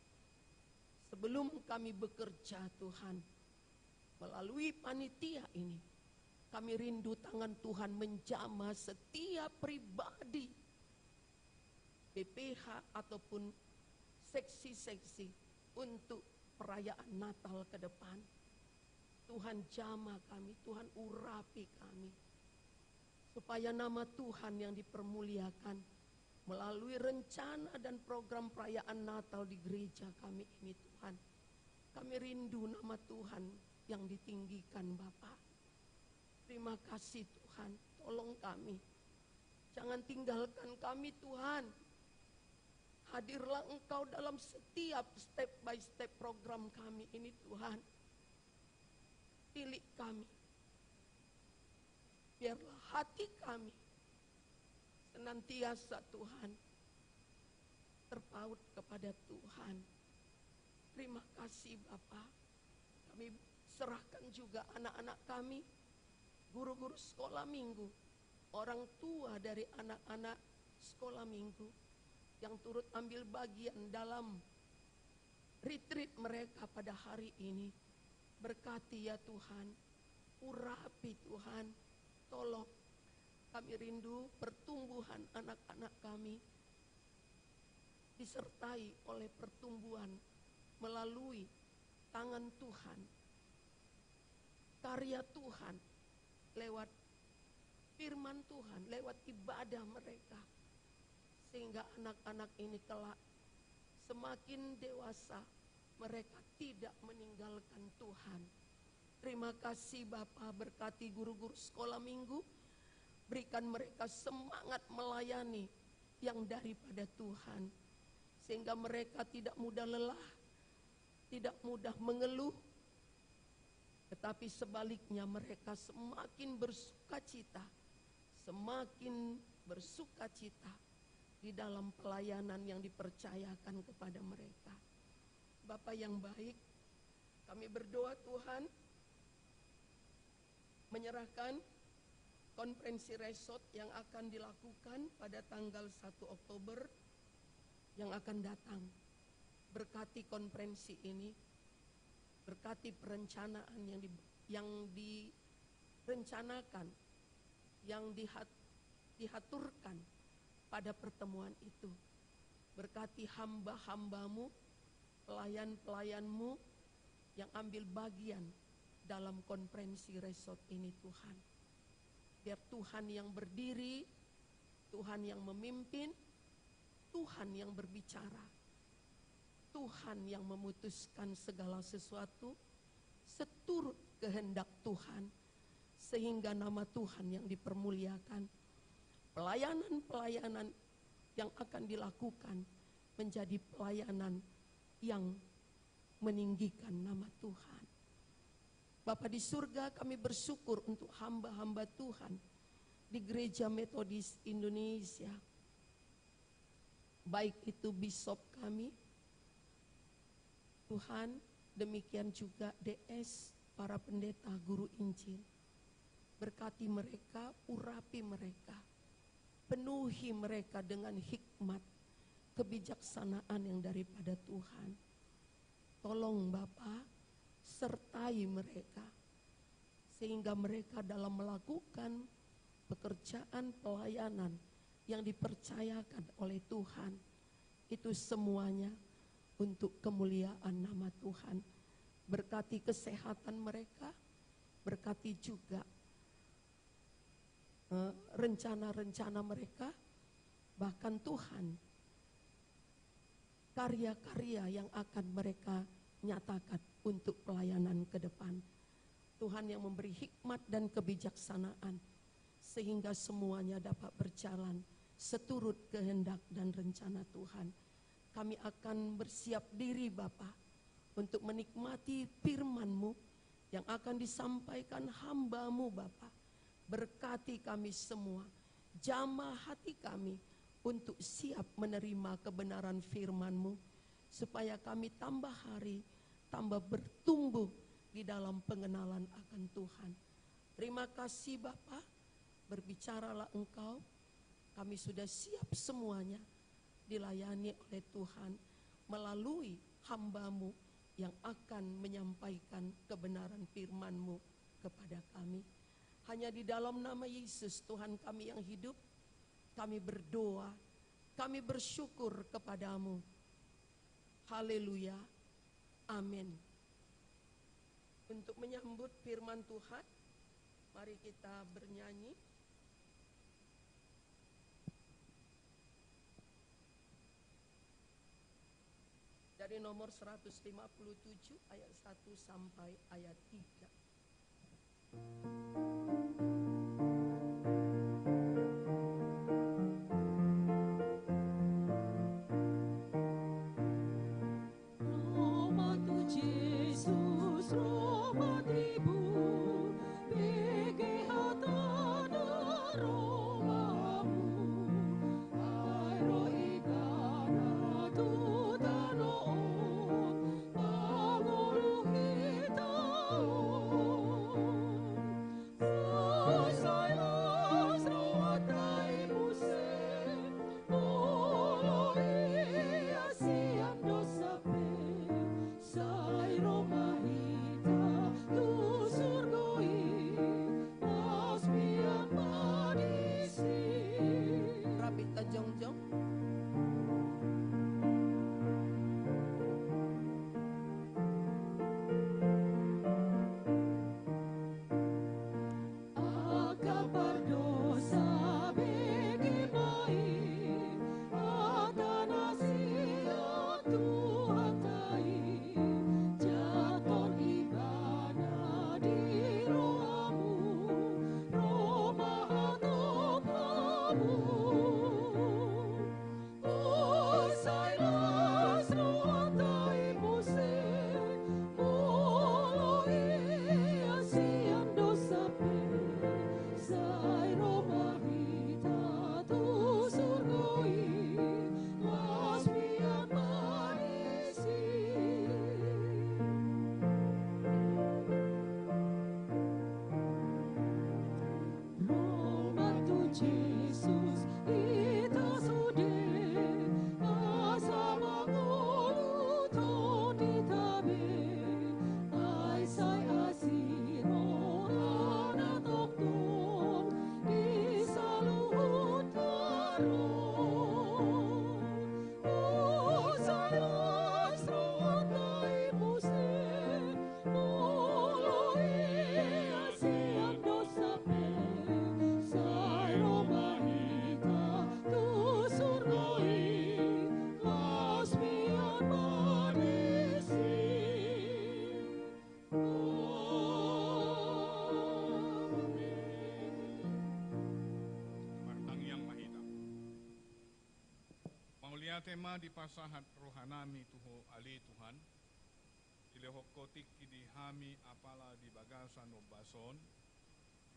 Sebelum kami bekerja, Tuhan, melalui panitia ini, kami rindu tangan Tuhan menjamah setiap pribadi B P H ataupun seksi-seksi untuk perayaan Natal ke depan. Tuhan, jamah kami, Tuhan, urapi kami, supaya nama Tuhan yang dipermuliakan melalui rencana dan program perayaan Natal di gereja kami ini, Tuhan. Kami rindu nama Tuhan yang ditinggikan, Bapa. Terima kasih, Tuhan, tolong kami. Jangan tinggalkan kami, Tuhan. Hadirlah Engkau dalam setiap step by step program kami ini, Tuhan. Tilik kami. Biarlah hati kami senantiasa, Tuhan, terpaut kepada Tuhan. Terima kasih, Bapa. Kami serahkan juga anak-anak kami, guru-guru sekolah minggu, orang tua dari anak-anak sekolah minggu yang turut ambil bagian dalam retreat mereka pada hari ini. Berkati, ya Tuhan, urapi, Tuhan, tolong. Kami rindu pertumbuhan anak-anak kami disertai oleh pertumbuhan melalui tangan Tuhan, karya Tuhan lewat firman Tuhan, lewat ibadah mereka, sehingga anak-anak ini kelak semakin dewasa, mereka tidak meninggalkan Tuhan. Terima kasih, Bapa, berkati guru-guru sekolah minggu, berikan mereka semangat melayani yang daripada Tuhan, sehingga mereka tidak mudah lelah, tidak mudah mengeluh, tetapi sebaliknya mereka semakin bersukacita, semakin bersukacita di dalam pelayanan yang dipercayakan kepada mereka. Bapa yang baik, kami berdoa, Tuhan, menyerahkan konferensi resort yang akan dilakukan pada tanggal satu Oktober yang akan datang. Berkati konferensi ini, berkati perencanaan yang di, yang direncanakan, yang dihat-, dihaturkan pada pertemuan itu. Berkati hamba-hamba-Mu, pelayan-pelayan-Mu yang ambil bagian dalam konferensi resort ini, Tuhan. Biar Tuhan yang berdiri, Tuhan yang memimpin, Tuhan yang berbicara, Tuhan yang memutuskan segala sesuatu seturut kehendak Tuhan, sehingga nama Tuhan yang dipermuliakan. Pelayanan-pelayanan yang akan dilakukan menjadi pelayanan yang meninggikan nama Tuhan. Bapa di surga, kami bersyukur untuk hamba-hamba Tuhan di Gereja Metodis Indonesia, baik itu bishop kami, Tuhan, Demikian juga D S, para pendeta, guru Injil. Berkati mereka, urapi mereka. Penuhi mereka dengan hikmat, kebijaksanaan yang daripada Tuhan. Tolong Bapa, sertai mereka, sehingga mereka dalam melakukan pekerjaan pelayanan yang dipercayakan oleh Tuhan, itu semuanya untuk kemuliaan nama Tuhan. Berkati kesehatan mereka, berkati juga, eh, rencana-rencana mereka, bahkan Tuhan, karya-karya yang akan mereka nyatakan untuk pelayanan ke depan. Tuhan yang memberi hikmat dan kebijaksanaan, sehingga semuanya dapat berjalan seturut kehendak dan rencana Tuhan. Kami akan bersiap diri, Bapa, untuk menikmati firman-Mu yang akan disampaikan hamba-Mu, Bapa. Berkati kami semua, jamah hati kami untuk siap menerima kebenaran firman-Mu, supaya kami tambah hari tambah bertumbuh di dalam pengenalan akan Tuhan. Terima kasih Bapa, berbicaralah Engkau, kami sudah siap semuanya dilayani oleh Tuhan melalui hamba-Mu yang akan menyampaikan kebenaran firman-Mu kepada kami. Hanya di dalam nama Yesus, Tuhan kami yang hidup, kami berdoa, kami bersyukur kepada-Mu. Haleluya. Amin. Untuk menyambut firman Tuhan, mari kita bernyanyi. Dari nomor seratus lima puluh tujuh ayat satu sampai ayat tiga. Ro ma tu Jesus, ro ma tibu, bege hatana ro ma hamu. Ai ro ibana tu tano on, mangolu hita on. Sai las rohanta i muse, molo ia sian dosa pe. Sai ro ma hita tu surgo i, las mian ma disi. Rap hita jongjong. Angka pardosa bege ma i, hatana sian Tuhanta i, jangkon ibana di rohamu, ro ma hatop hamu. Sai las rohanta i muse, molo ia sian dosa pe. Sai ro ma hita tu surgo i, las mian ma disi. Ro ma tu Jesus hita sude, asa mangolu tondi tabe. Ai sai asi rohana tongtong di saluhut haroro. Sai las rohanta i muse, molo ia sian dosa pe. Sai ro ma hita tu surgo i, las mian ma disi. Amin. Martangiang ma hita. Mauliate ma dipasahat rohanami tu Ho ale Tuhan, dilehon Ho tingki di hami apala di bagasan ombas on,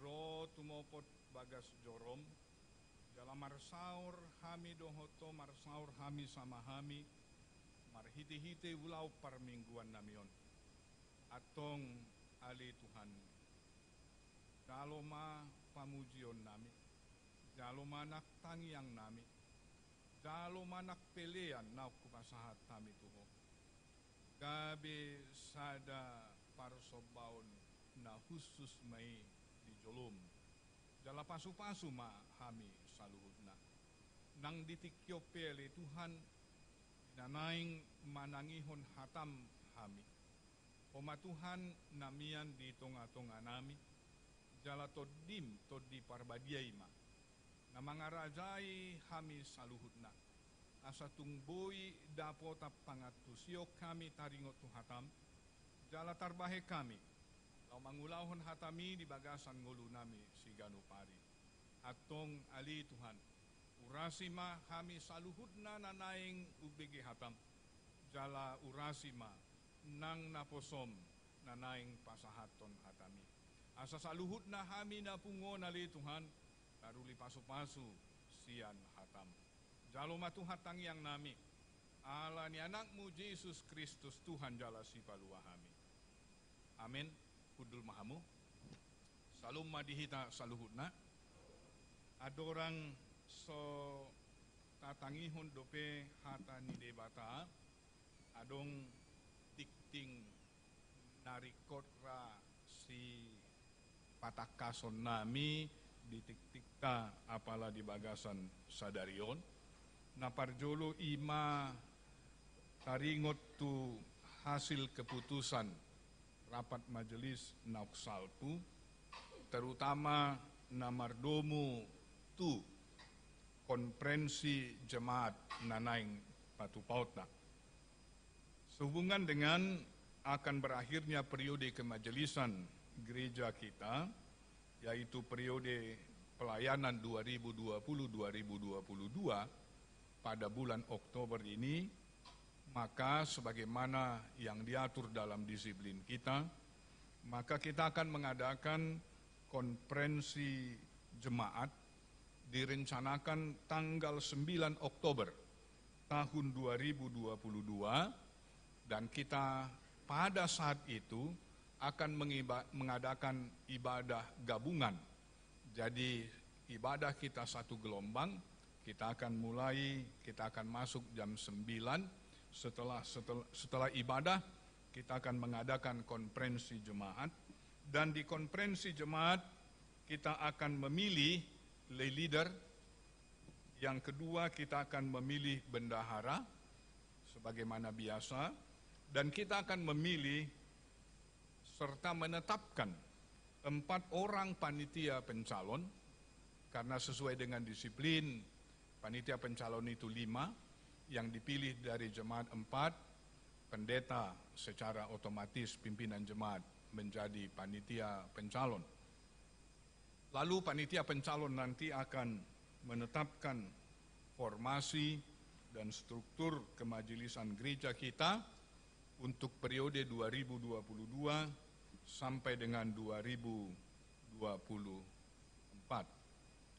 ro tumopot bagas jorom, jala marsaor hami dohot Ho, marsaor hami sama hami, marhitehite ulaon parmingguannami on. Antong ale Tuhan, jalo ma pamujionnami, jalo ma nang tangiangnami, jalo ma nang pelean naung hupasahat hami tu Ho. Gabe sada parsombaon na hushus ma i di jolom, jala pasupasu ma hami saluhutna. Nang di tingki on pe ale Tuhan, di na naeng manangihon hataM hami. Ho ma Tuhan na mian di tongatonganami, jala TondiM, Tondi Parbadia i ma, na mangarajai hami saluhutna. Asa tung boi dapotan pangantusion hami taringot tu hataM, jala tarbahen hami laho mangulahon hataMi di bagasan ngolunami siganup ari. Antong ale Tuhan, urasi ma hami saluhutna na naeng umbege hataM, jala urasi ma nang naposoM na naeng pasahathon hataMi. Asa saluhutna hami na pungu on ale Tuhan, taruli pasupasu sian hataM. Jalo ma Tuhan tangiangnami, ala ni AnakMu Jesus Kristus Tuhan jala Sipalua hami. Amen. Hundul ma hamu. Syalom ma di hita saluhutna. Andorang so tatangihon dope hata ni Debata, adong tingting na ringkot ra sipatangkasonnami di tingtingta apala di bagasan sadari on. Na parjolo i ma taringot tu hasil keputusan rapat majelis naung salpu, terutama na mardomu tu konferensi jemaat na naeng patupaonna. Sehubungan dengan akan berakhirnya periode kemajelisan gereja kita, yaitu periode pelayanan dua ribu dua puluh dua ribu dua puluh dua pada bulan Oktober ini, maka sebagaimana yang diatur dalam disiplin kita, maka kita akan mengadakan konferensi jemaat direncanakan tanggal sembilan Oktober tahun dua ribu dua puluh dua, dan kita pada saat itu akan mengiba-, mengadakan ibadah gabungan. Jadi, ibadah kita satu gelombang, kita akan mulai, kita akan masuk jam sembilan, setelah, setel-, setelah ibadah, kita akan mengadakan konferensi jemaat, dan di konferensi jemaat, kita akan memilih lay leader, yang kedua, kita akan memilih bendahara, sebagaimana biasa, dan kita akan memilih serta menetapkan empat orang panitia pencalon, karena sesuai dengan disiplin, panitia pencalon itu lima, yang dipilih dari jemaat empat, pendeta secara otomatis pimpinan jemaat menjadi panitia pencalon. Lalu panitia pencalon nanti akan menetapkan formasi dan struktur kemajelisan gereja kita untuk periode dua ribu dua puluh dua sampai dengan dua ribu dua puluh empat.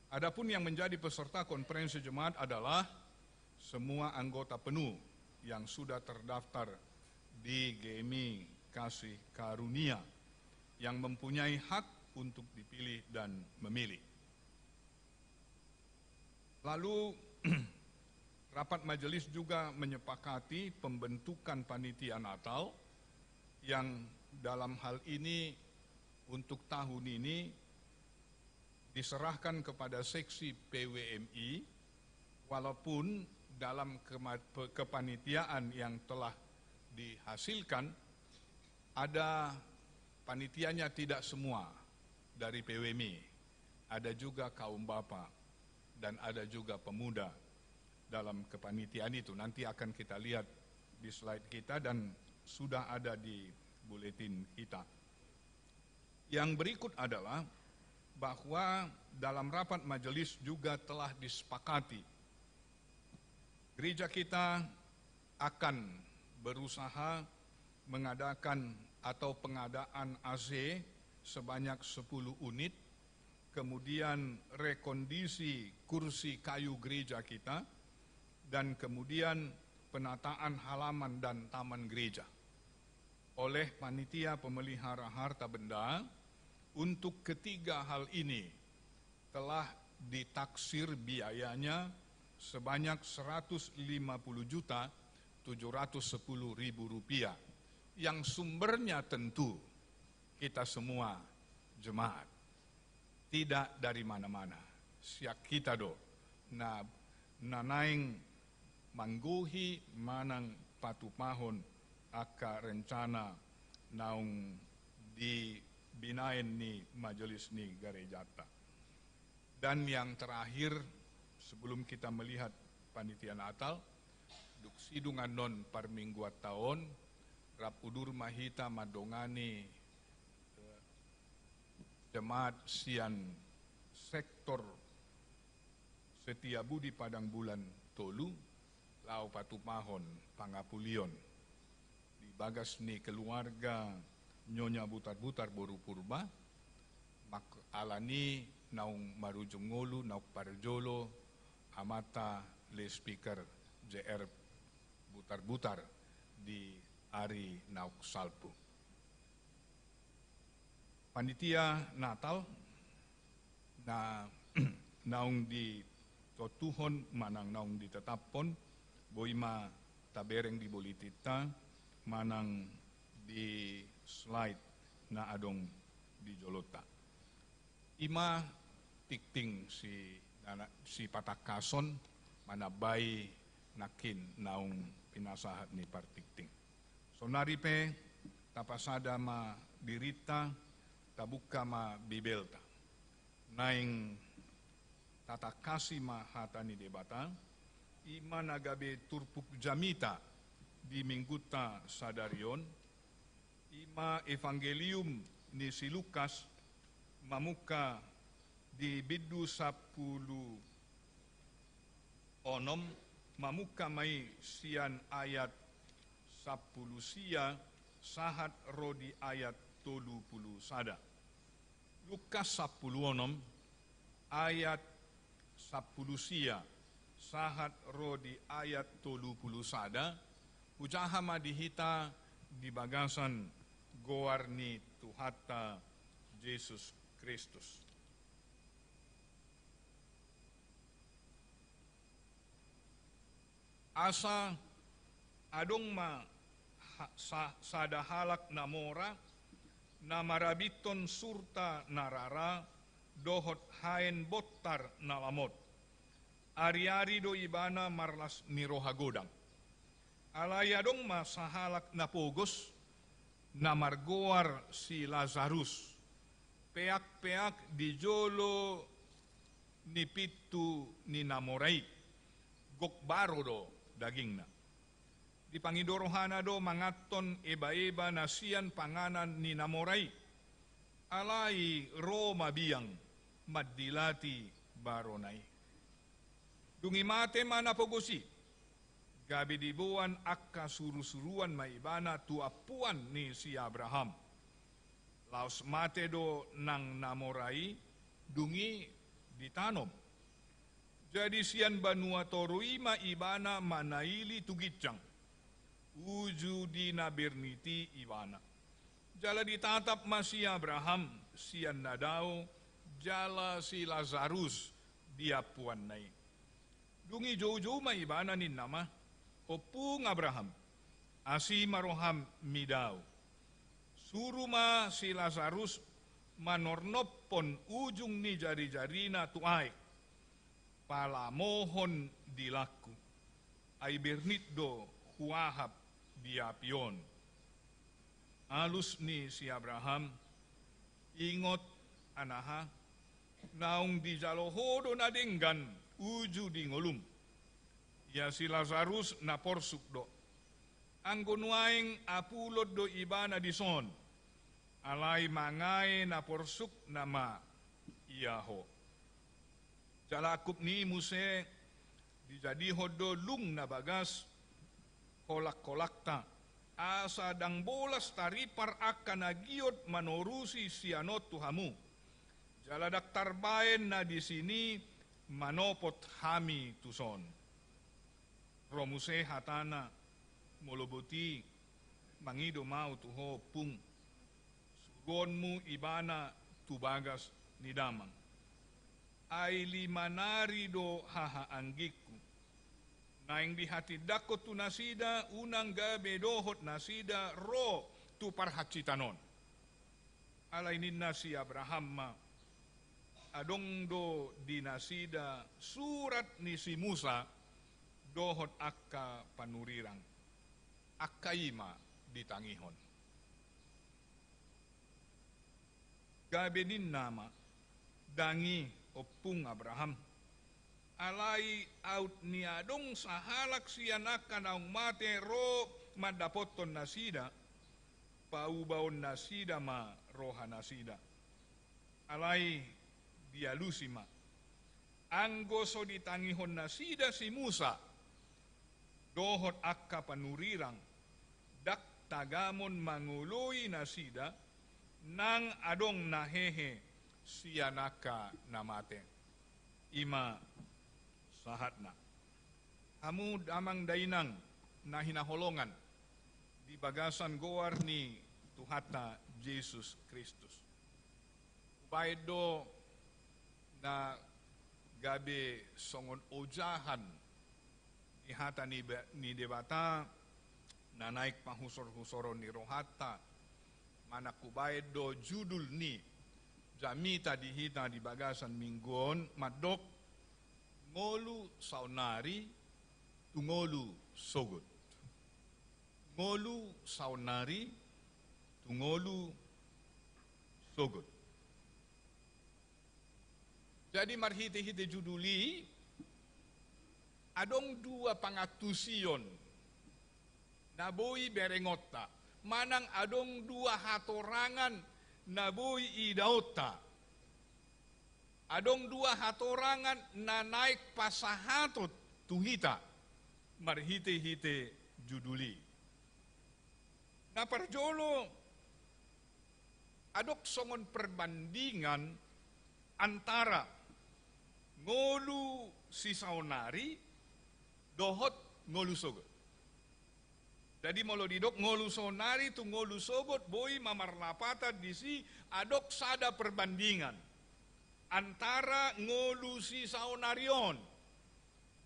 Adapun yang menjadi peserta konferensi jemaat adalah semua anggota penuh yang sudah terdaftar di GMI Kasih Karunia yang mempunyai hak untuk dipilih dan memilih. Lalu, rapat majelis juga menyepakati pembentukan panitia Natal yang dalam hal ini untuk tahun ini diserahkan kepada seksi P W M I, walaupun dalam kema-, pe-, kepanitiaan yang telah dihasilkan, ada panitianya tidak semua dari P W M I, ada juga kaum bapa, dan ada juga pemuda dalam kepanitiaan itu. Nanti akan kita lihat di slide kita dan sudah ada di buletin kita. Yang berikut adalah bahwa dalam rapat majelis juga telah disepakati gereja kita akan berusaha mengadakan atau pengadaan A C sebanyak sepuluh unit, kemudian rekondisi kursi kayu gereja kita, dan kemudian penataan halaman dan taman gereja. oleh panitia pemelihara harta benda untuk ketiga hal ini telah ditaksir biayanya sebanyak seratus lima puluh juta tujuh ratus sepuluh ribu rupiah, yang sumbernya tentu kita semua jemaat. Tidak dari mana-mana. Sian hita do na, na naeng manggohi manang patupahon angka rencana naung di binaen ni majelis ni garejata. Dan yang terakhir, sebelum kita melihat panitia Natal, dung sidung annon parmingguanta on, rap udur ma hita mandongani, eh, jemaat sian sektor Setiabudi Padang Bulan tolu, laho patupahon pangapulion di bagas ni keluarga Nyonya Butarbutar boru Purba, mak-, alani naung marujung ngolu, naung parjolo amanta loudspeaker J R Butarbutar di ari naung salpu. Panitia Natal na naung ditontuhon manang naung ditetaphon, boi ma tabereng di bolitinta manang di slide na adong di jolonta. I ma tingting si, na, sipatangkason manambai nangkin naung pinasahat ni partingting. Saonari pe tapasada ma dirinta, tabuka ma Bibelta. Naeng tatangkasi ma hata ni Debata, i ma na gabe turpuk jamita di minggunta sadari on, i ma Evangelium ni si Lukas, mamungka di bindu sampulu onom, mamungka ma i sian ayat sampulu sia sahat ro di ayat tolu pulu sada. Lukas sampulu onom, ayat sampulu sia sahat ro di ayat tolu pulu sada, hujaha ma di hita di bagasan goar ni Tuhanta Jesus Kristus. Asa adong ma ha-, sa-, sada halak na mora, na marabithon surta na rara dohot haen bontar na lamot. Ariari do ibana marlas ni roha godang. Alai adong ma sahalak na pogos, na margoar si Lazarus, peakpeak di jolo ni pintu ni na mora i, gok baro do dagingna. Dipangido rohana do manganhon ebaeba na sian panganan ni na mora i. Alai ro ma biang mandilati barona i. Dung i mate ma na pogos i, gabe diboan angka surusuruan ma ibana tu ampuan ni si Abraham. Laos mate do nang na mora i, dung i ditanom. Jadi sian banua toru i ma ibana manaili tu ginjang, uju di na bernit i ibana. Jala ditatap ma si Abraham sian na dao jala si Lazarus di ampuanna i. Dung i joujou ma ibana ninna ma, "Ompung Abraham, asi ma roham midao. Suru ma si Lazarus manornophon ujung ni jarijarina tu aek, palamohon dilangku, ai bernit do huahap di api on." Alus ni si Abraham, "Ingot, anaha, naung dijalo ho do na denggan uju di ngolum. Ia si Lazarus na porsuk do. Anggo nuaeng apulon do ibana dison, alai mangae na porsukna ma ia ho." Jala angkup ni i muse dijadihon do lung na bagas holangholangta, asa ndang bolas taripar angka na giot manorusi sian on tu hamu. Jala ndang tarbaen na disi i manopot hami tuson. Ro muse hatana, molo boti, Mangido ma au tu ho, ompung, suruonmu ibana tu bagas ni damang. Ai lima nari do hahaanggingku. Naeng dihatindangkon tu nasida, unang gabe dohot nasida ro tu parhansitan on. Alai ninna si Abraham ma, adong do di nasida surat ni si Musa dohot angka panurirang. Angka i ma ditangihon. Gabe ninna ma, dang i, ompung Abraham. Alai aut ni adong sahalak sian angka naung mate ro mandapothon nasida, paubaon nasida ma roha nasida. Alai dialusi ma, anggo so ditangihon nasida si Musa dohot angka panurirang, ndang tagamon mangoloi nasida, nang adong na hehe sian angka na mate. I ma sahatna. Hamu damang dainang na hinaholongan di bagasan goar ni Tuhanta Jesus Kristus. Hubaen do na gabe songon ojahan ni hata ni ba-, ni Debata na naeng pahusor-husoron ni rohanta, manang hubaen do judul ni jamita di hita di bagasan minggu on mandok, ngolu saonari tu ngolu sogot. Ngolu saonari tu ngolu sogot. Jadi marhite-hite judul i, adong dua pangantusion na boi berengonta, manang adong dua hatorangan na boi idaonta. Adong dua hatorangan na naeng pasahaton tu hita marhite-hite judul i. Na parjolo, adong songon perbandingan antara ngolu sisaonari dohot ngolu sogot. Jadi molo didok ngolu saonari tu ngolu sogot, boi ma marlapatan disi adong sada perbandingan antara ngolu sisaonari on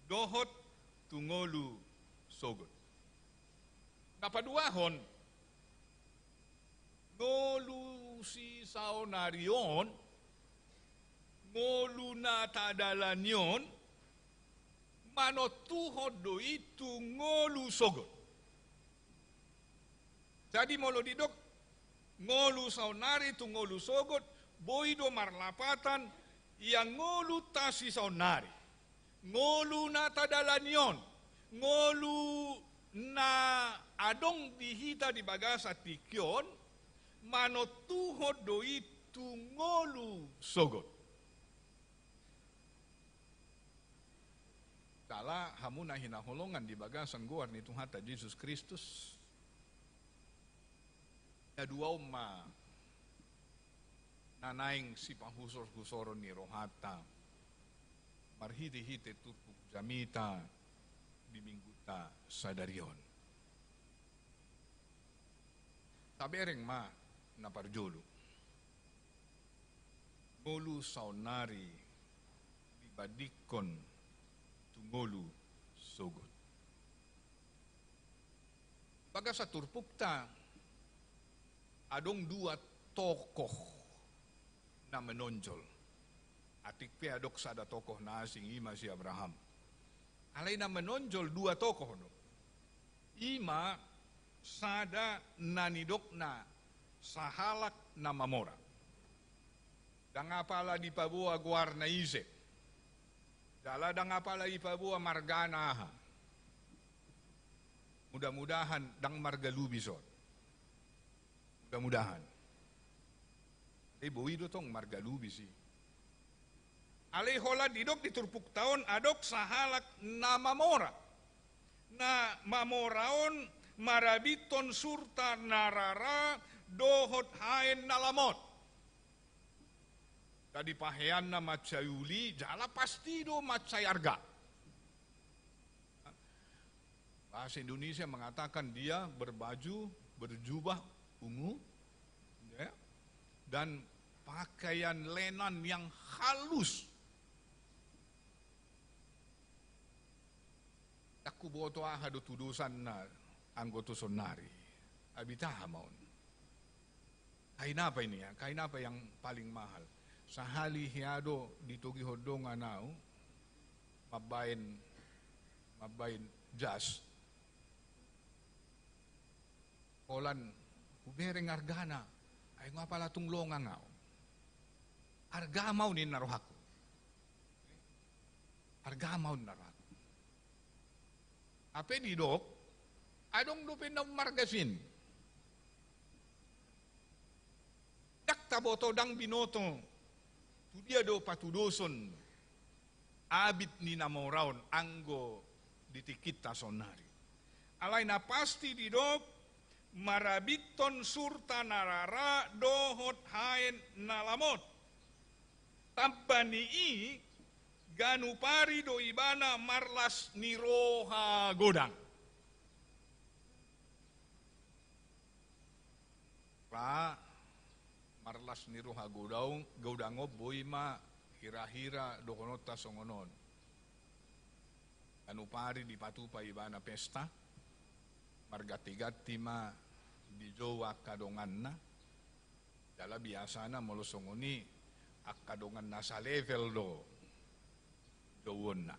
dohot tu ngolu sogot. Na paduahon, ngolu sisaonari on, ngolu na tadalani on, manontuhon do i tu ngolu sogot. Jadi molo didok ngolu saonari tu ngolu sogot, boi do marlapatan ia ngolunta sisaonari, ngolu na tadalani on, ngolu na adong di hita di bagasan tingki on, manontuhon do i tu ngolu sogot. Jala hamu na hinaholongan di bagasan goar ni Tuhanta Jesus Kristus, na dua on ma na naeng sipahusor-husoron ni rohanta marhite-hite turpuk jamita di minggunta sadari on. Tabereng ma na parjolo. Ngolu saonari dibandingkon tu ngolu sogot. Bagasan turpukta adong dua tokoh na menonjol. Atik pe adong sada tokoh na asing, i ma si Abraham. Alai na menonjol dua tokoh do. I ma sada na nidokna sahalak na mamora. Ndang apala dipaboa goarna ise. Jala ndang apala dipaboa margana aha. Mudah-mudahan ndang marga Lubis on. Mudah-mudahan. Alai boi do tong marga Lubis i. Alai holan didok di turpukta on adong sahalak na mamora. Na mamora on marabithon surta na rara dohot haen na lamot. Jadi paheanna mansai uli, jala pasti do mansai arga. Bahasa Indonesia mengatakan dia berbaju berjubah ungu, ya, dan pakaian lenan yang halus. Ndang huboto aha do tudosanna anggo tu saonnari. Abit aha ma on? Kain apa ini, ya? Kain apa yang paling mahal? Sahali hea do ditogihon dongan au mambaen, mambaen jas. Holan hubereng argana, ai nga apala tung longang au. Arga ma on ninna rohangku. Arga ma on ninna rohangku. Hape didok, adong dope na ummargas i. Ndang taboto, ndang binoto, tu dia do patudoson abit ni na mora on anggo di tingkinta saonnari. Alai na pasti didok, marabiton surta na rara dohot haen na lamot. Tamba ni i, ganup ari do ibana marlas ni roha godang. Ra, marlas ni roha godang, godang on boi ma hira-hira dohononta songon on. Ganup ari dipatupa ibana pesta, marganti-ganti ma dijou angka donganna. Jala biasana molo songon i angka dongan na salevel do jouonna.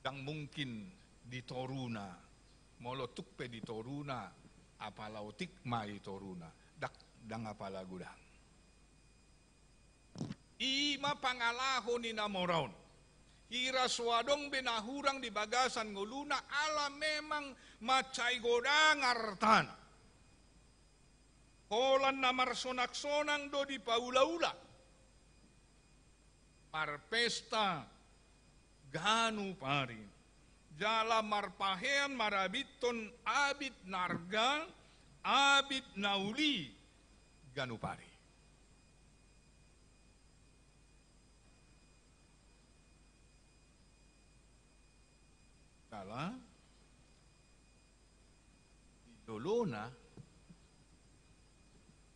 Ndang mungkin di toruna, molo tung pe di toruna, apala otik ma i toruna, ndang, ndang apala godang. I ma pangalaho ni na mora on. Hira so adong be na hurang di bagasan ngoluna ala memang mansai godang artana. Holan na marsonang-sonang do dipaula-ula. Marpesta ganup ari. Jala marpahean marabiton abit na arga, abit na uli ganup ari. Jala di jolona,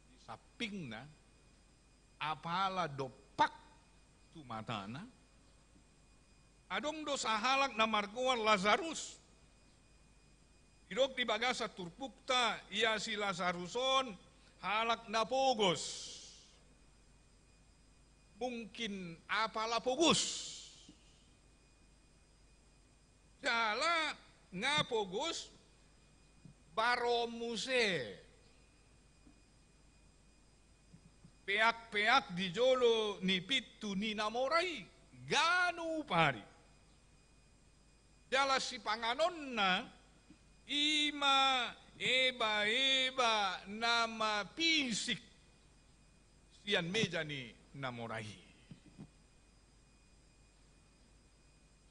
di sampingna, apala dompak tu matana, adong do sahalak na margoar Lazarus. Didok di bagasan turpukta, ia si Lazarus on halak na pogos. Mungkin apala pogos. Jala nga pogos baron muse. Peak-peak di jolo ni pintu ni na mora i ganup ari. Jala sipanganonna i ma eba-eba na mapisik sian meja ni na mora i.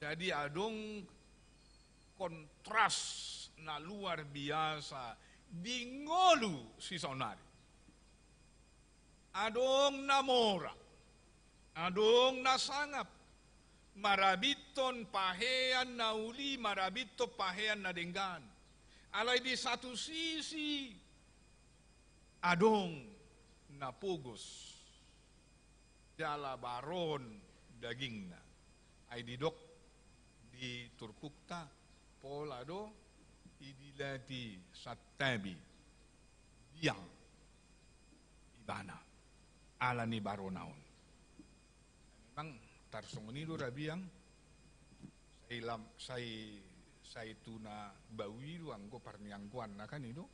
Jadi adong kontras na luar biasa di ngolu si saonari. Adong na mora, adong na sangap, marabiton pahean na uli, marabiton pahean na denggan. Alai di satu sisi adong na pogos, jala baron dagingna. Ai didok di turpukta, pola do idilati santabi biang ibana ala ni barona on. Memang tarsongon i do ra biang, sai lam, sai, sai tu na bau i do anggo parnianggoanna kan i do.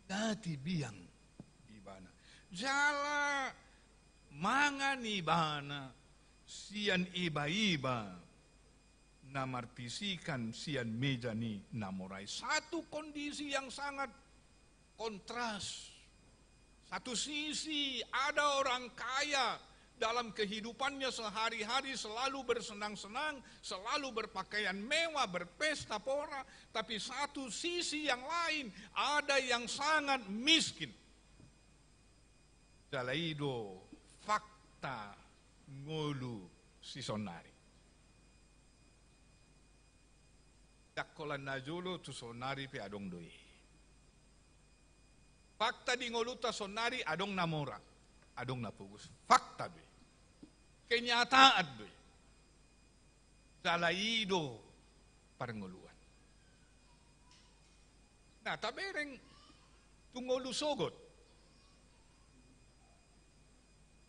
Dati biang ibana. Jala mangan ibana sian eba-eba na marpisikan sian meja ni na mora i. Satu kondisi yang sangat kontras. Satu sisi ada orang kaya dalam kehidupannya sehari-hari selalu bersenang-senang, selalu berpakaian mewah, berpesta pora, tapi satu sisi yang lain ada yang sangat miskin. Jala i do fakta ngolu si saonari. Sian holan na jolo tu saonari pe adong do i. Fakta di ngolunta saonari adong na mora, adong na pogos. Fakta do i. Kenyataan do i. Jala i do parngoluan. Nah, tabereng tu ngolu sogot.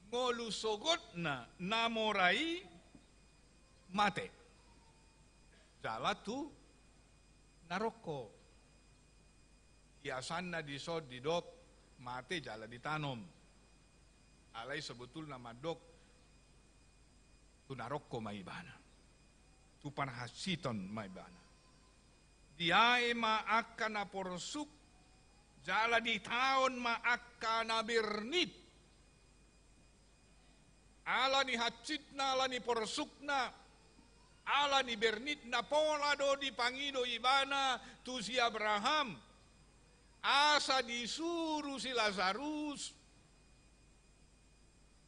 Ngolu sogotna na mora i mate. Jala tu naroko. Biasana dison didok mate jala ditanom. Alai sebetulna mandok tu naroko ma ibana. Tu parhansiton ma ibana. Diae ma angka na porsuk, jala ditaon ma angka na bernit. Ala ni hansitna, ala ni porsukna, ala ni bernitna, pola do dipangido ibana tu si Abraham. Asa disuru si Lazarus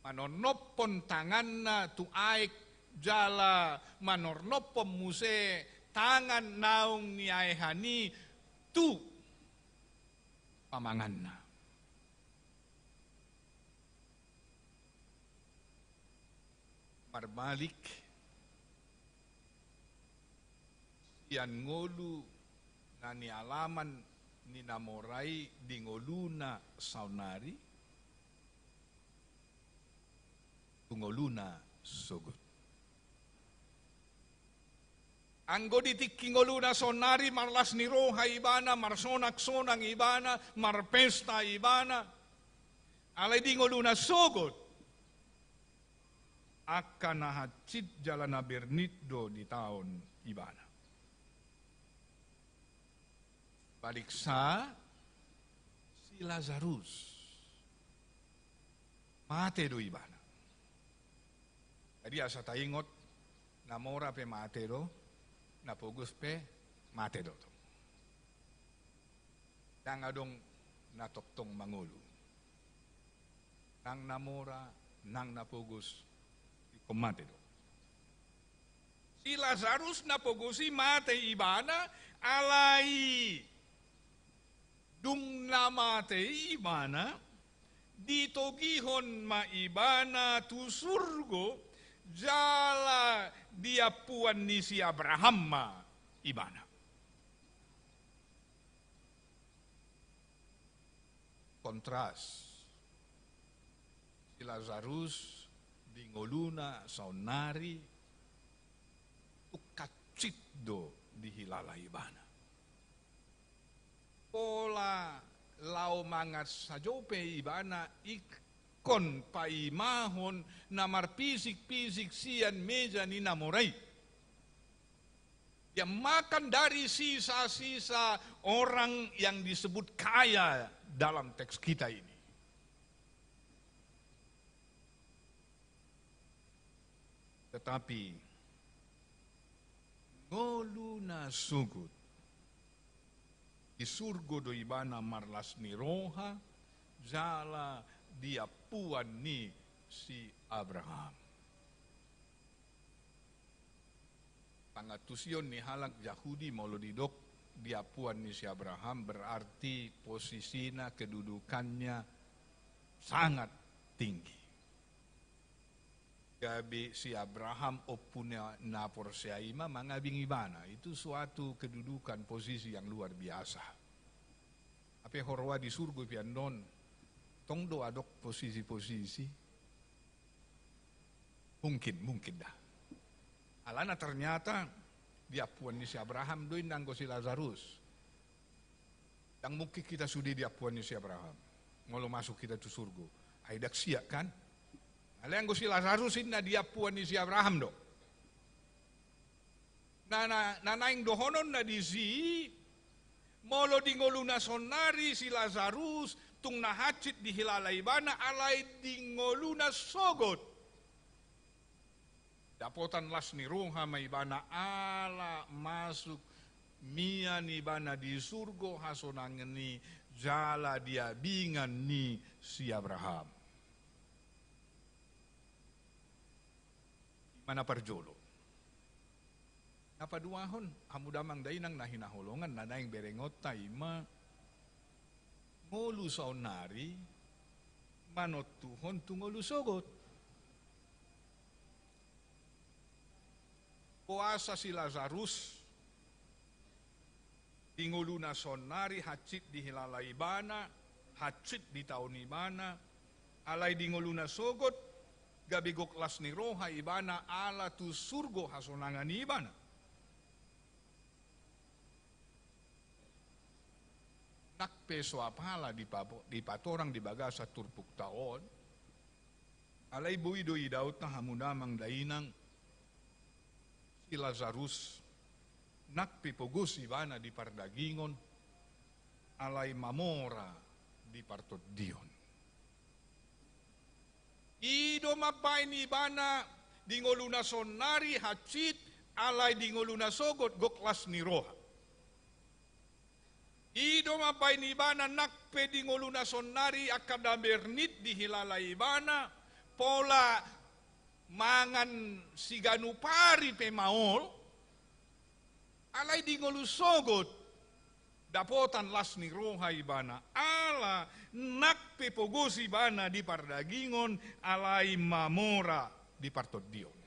manornophon tanganna tu aek jala manornophon muse tangan naung niaehan i tu pamanganna. Marbalik sian ngolu na nialaman ni na mora i di ngoluna saonari, tu ngoluna sogot. Anggo di tingki ngoluna saonari marlas ni roha ibana, marsonaksonang ibana, marpesta ibana. Alai di ngoluna sogot, angka na hansit jala na bernit do ditaon ibana. Baliksa si Lazarus. Mate do ibana. Jadi asa taingot, na mora pe mate do, na pogos pe mate do. Ndang adong na tongtong mangolu. Nang na mora, nang na pogos, ingkon mate do. Si Lazarus na pogos i mate ibana, alai dung na mate ibana, ditogihon ma ibana tu surgo, jala diampuan ni si Abraham ma ibana. Kontras. Si Lazarus di ngoluna saonari tung hansit do dihilala ibana. Pola laho mangan sajo pe ibana ingkon paimahon na marpisik-pisik sian meja ni na mora i. Dia makan dari sisa-sisa orang yang disebut kaya dalam teks kita ini. Tetapi ngolu na sogot, di surgo do ibana marlas ni roha, jala diampuan ni si Abraham. Pangantusion ni halak Jahudi molo didok diampuan ni si Abraham, berarti posisina, kedudukannya sangat tinggi. Gabe si Abraham ompu na, na porsea i ma mangabing ibana. Itu suatu kedudukan, posisi yang luar biasa. Hape huroha di surgo pe annon, tong do adong posisi-posisi. Mungkin, mungkin da. Alana ternyata diampuan ni si Abraham do i nanggo si Lazarus. Ndang mungkin hita sude diampuan ni si Abraham molo masuk hita tu surgo. Ai ndang siap kan? Alai anggo si Lazarus i na diampuan ni si Abraham do. Na, na, na naeng dohononna disi, molo di ngoluna saonari si Lazarus, tung na hansit dihilala ibana, alai di ngoluna sogot dapotan las ni roha ma ibana ala masuk mian ibana di surgo hasonangan i jala diabingan ni si Abraham. I ma na parjolo. Na paduahon, hamu damang dainang na hinaholongan, na naeng berengonta i ma ngolu saonnari manontuhon tu ngolu sogot. Boasa si Lazarus di ngoluna saonnari hansit dihilala ibana, hansit ditaon ibana, alai di ngoluna sogot gabe gok las ni roha ibana ala tu surgo hasonangan i ibana. Nang pe so apala dipa-, dipatorang di bagasan turpukta on, alai boi do idaonta hamu damang dainang, si Lazarus nang pe pogos ibana di pardagingon, alai mamora di partondion. I do mambaen ibana di ngoluna saonnari hansit, alai di ngoluna sogot gok las ni roha. I do mambaen ibana nang pe di ngoluna saonnari angka na bernit dihilala ibana, pola mangan siganup ari pe maol, alai di ngolu sogot dapotan las ni roha ibana, ala nang pe pogos ibana di pardagingon, alai mamora di partondion.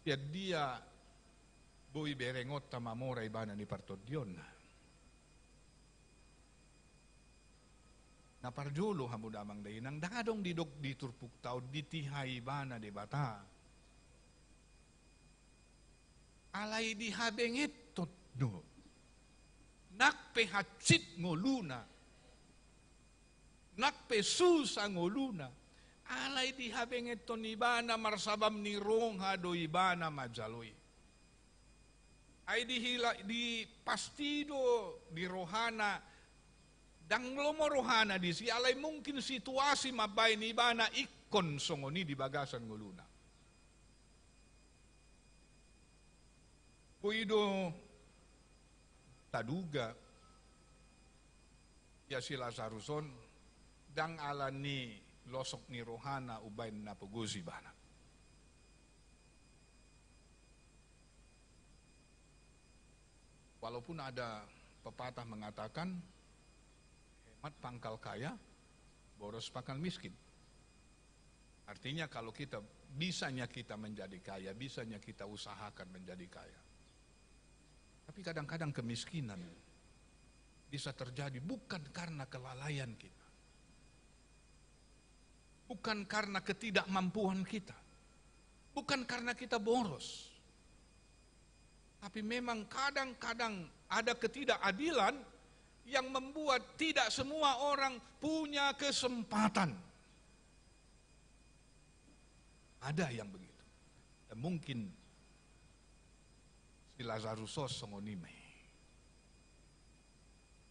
Sian dia boi berengonta mamora ibana di partondionna? Na parjolo hamu damang dainang, ndang adong didok di turpukta on ditihai ibana Debata. Alai dihabengeton do. Nang pe hansit ngoluna, nang pe susa ngoluna, alai dihabengeton ibana, marsabam ni roha do ibana manjalo i. Ai dihila-, di pasti do di rohana, ndang lomo rohana disi, alai mungkin situasi mambaen ibana ingkon songon i di bagasan ngoluna. Boi do taduga, ia si Lazarus on ndang ala ni losok ni rohana umbaen na pogos ibana. Walaupun ada pepatah mengatakan, hemat pangkal kaya, boros pangkal miskin. Artinya, kalau kita, bisanya kita menjadi kaya, bisanya kita usahakan menjadi kaya. Tapi kadang-kadang kemiskinan bisa terjadi bukan karena kelalaian kita. Bukan karena ketidakmampuan kita. Bukan karena kita boros. Tapi memang kadang-kadang ada ketidakadilan yang membuat tidak semua orang punya kesempatan. Ada yang begitu. Dan mungkin si Lazarus on songon i ma i.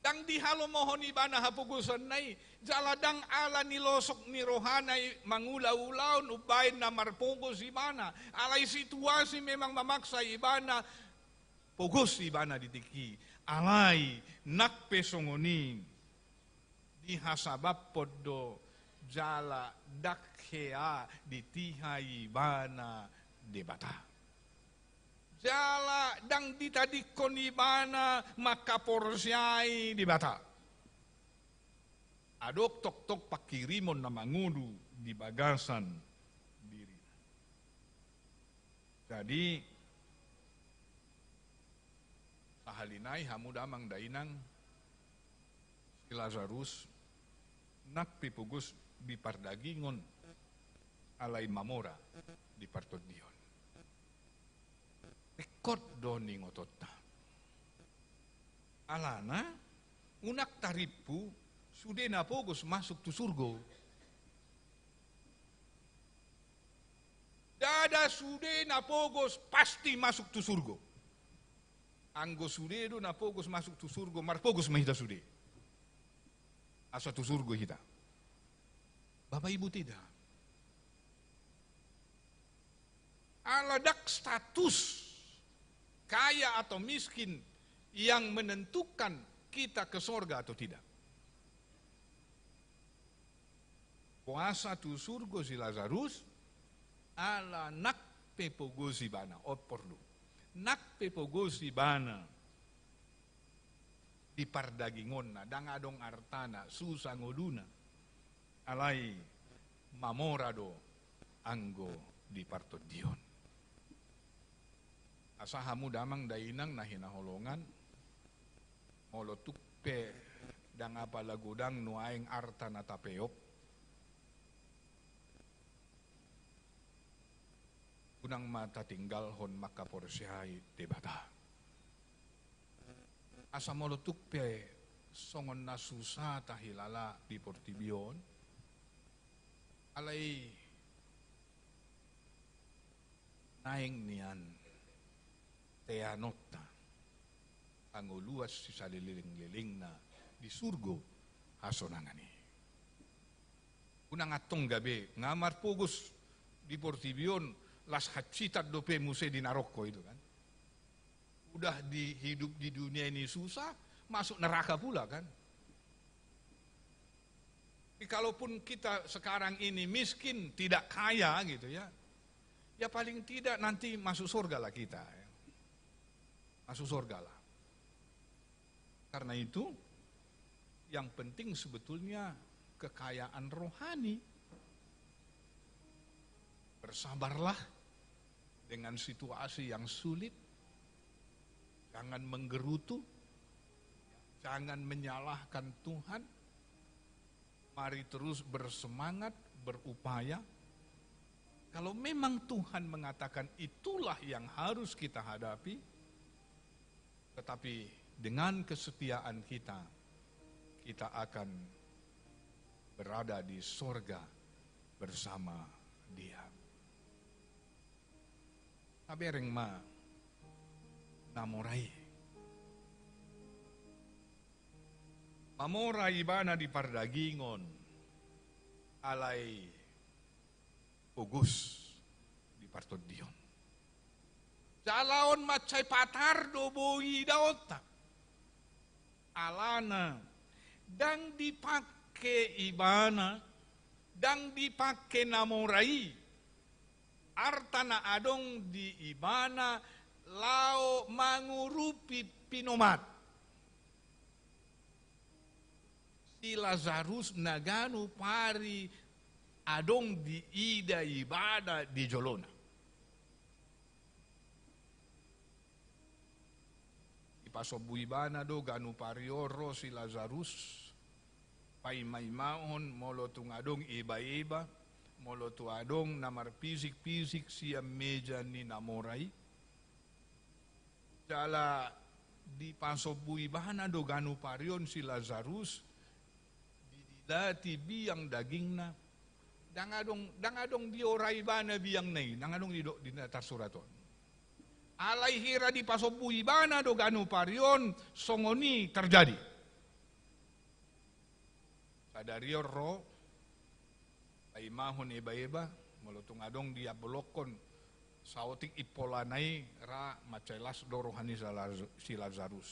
Ndang dihalomohon ibana hapogosonna i, jala ndang ala ni losok ni rohana i mangula ulaon umbaen na marpogos ibana, alai situasi memang mamaksa ibana pogos ibana di tingki i. Alai nang pe songon i, dihasabaphon do jala ndang hea ditihai ibana Debata. Jala ndang ditadingkon ibana mangkaporseai Debata. Adong tongtong pangkirimon na mangolu di bagasan dirina. Jadi, sahali nai hamu damang dainang, si Lazarus nang pe pogos di pardagingon, alai mamora di partondion. Ringkot do ningotonta. Alana, unang tarimpu sude na pogos masuk tu surgo. Ndada sude na pogos pasti masuk tu surgo. Anggo sude do na pogos masuk tu surgo, marpogos ma hita sude asa tu surgo hita. Bapak Ibu, tidak. Ala ndang status kaya atau miskin yang menentukan kita ke sorga atau tidak. Boasa tu surgo si Lazarus, ala nang pe pogos ibana, on porlu. Nang pe pogos ibana di pardagingonna, ndang adong artana, susa ngoluna, alai mamora do anggo di partondion. Asa hamu damang dainang na hinaholongan, molo tung pe ndang apala godang nuaeng arta na tapeop, unang ma tatinggalhon mangkaporseai Debata. Asa molo tung pe songon na susa tahilala di portibi on, alai naeng nian teanonta hangoluan sisalelenglelengna di surgo hasonangan i. Unang antong gabe nga marpogos di portibi on, las hansitan dope muse di narokko itu kan. Udah di hidup di dunia ini susah, masuk neraka pula kan. Jadi, kalaupun kita sekarang ini miskin, tidak kaya gitu ya, ya paling tidak nanti masuk surga lah kita ya. Masuk surga lah. Karena itu, yang penting sebetulnya kekayaan rohani. Bersabarlah dengan situasi yang sulit. Jangan menggerutu. Jangan menyalahkan Tuhan. Mari terus bersemangat, berupaya. Kalau memang Tuhan mengatakan itulah yang harus kita hadapi, tetapi dengan kesetiaan kita, kita akan berada di sorga bersama Dia. Tabereng ma na mora i. Mamora ibana di pardagingon, alai pogos di partondion. Jala on mansai patar do boi idaonta. Alana ndang dipangke ibana, ndang dipangke na mora i, arta na adong di ibana laho mangurupi pinomat si Lazarus na ganup ari adong diida ibana di jolona. Dipasombu ibana do ganup ari on ro si Lazarus, paima-imahon molo tung adong eba-eba, molo tung adong na marpisik-pisik sian meja ni na mora i. Jala dipasombu ibana do ganup ari on si Lazarus, didilati biang dagingna. Ndang adong, ndang adong diora ibana biangna i, ndang adong didok di na tarsurat on. Alai hira dipasombu ibana do ganup ari on, songon i terjadi. Sadari on ro, paimahon eba-eba, molo tung adong diabolongkon saotik impolana i, ra mansai las do roha ni si Laz-, si Lazarus.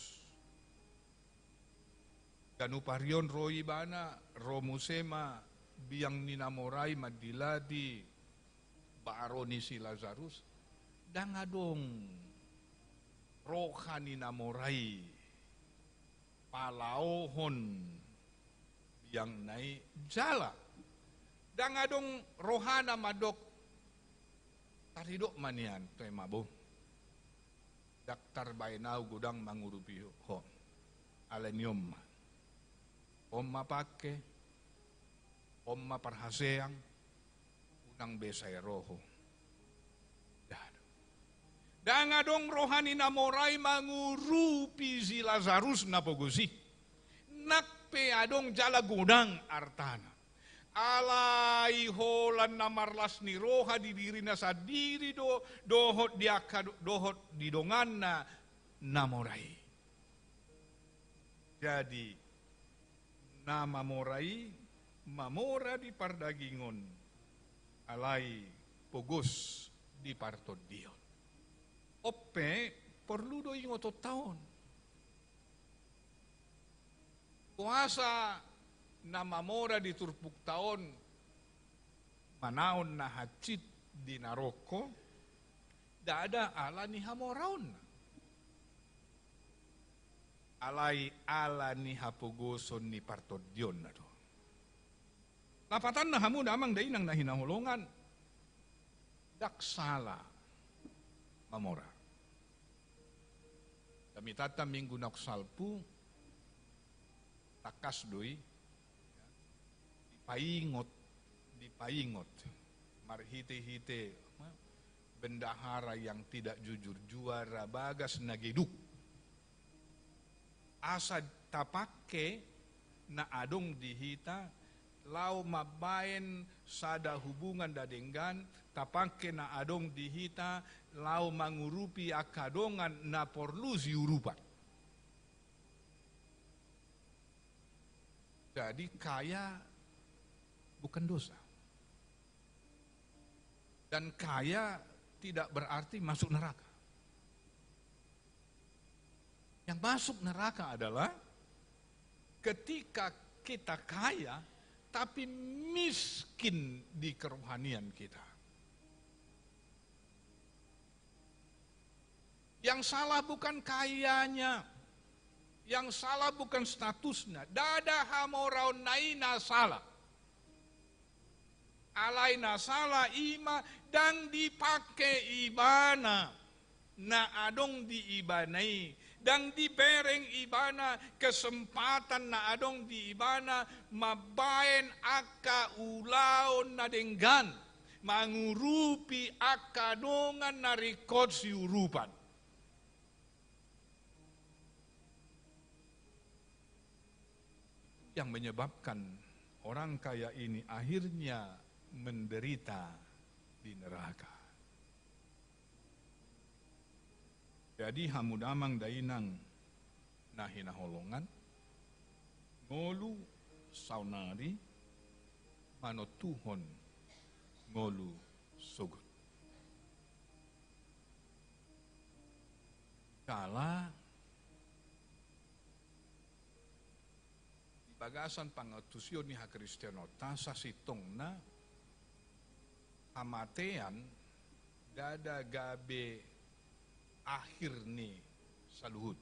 Ganup ari on ro ibana, ro muse ma biang ni na mora i mandilati baro ni si Lazarus, ndang adong roha ni na mora i palaohon biangna i jala ndang adong rohana mandok, taridok ma nian, toe ma bo. Ndang tarbaen ahu godang mangurupi ho. Alani on ma. On ma pangke, on ma parhaseang, unang be sai ro ho. Ndang adong roha ni na mora i mangurupi si Lazarus na pogos i. Nang pe adong jala godang artana, alai holan na marlas ni roha di dirina sandiri do, dohot di angka do-, dohot di donganna na mora i. Jadi, na mamora i, mamora di pardagingon, alai pogos di partondion. On pe, porlu do ingotonta on. Boasa na mamora di turpukta on manaon na hansit di narokko, Ndada ala ni hamoraonna. Alai ala ni hapogoson ni partondionna do. Lapatanna hamu damang dainang na hinaholongan, ndang sala mamora. Jamitanta minggu naung salpu, tangkas do i, dipaingot, dipaingot marhite-hite bendahara yang tidak jujur, juara bagas na geduk. Asa tapangke na adong di hita laho mambaen sada hubungan na denggan, tapangke na adong di hita laho mangurupi angka dongan na porlu siurupan. Jadi kaya bukan dosa. Dan kaya tidak berarti masuk neraka. Yang masuk neraka adalah ketika kita kaya, tapi miskin di kerohanian kita. Yang salah bukan kayanya, yang salah bukan statusnya. Ndada hamoraonna i na salah. Alai na salah i ma ndang dipangke ibana na adong di ibana i, ndang dibereng ibana kesempatan na adong di ibana mambaen angka ulaon na denggan, mangurupi angka dongan na ringkot siurupan. Yang menyebabkan orang kaya ini akhirnya menderita di neraka. Jadi hamu damang dainang na hinaholongan, ngolu saonari manontuhon ngolu sogot. Jala di bagasan pangantusion ni hakristenonta sasintongna, hamatean ndada gabe akhir ni saluhut.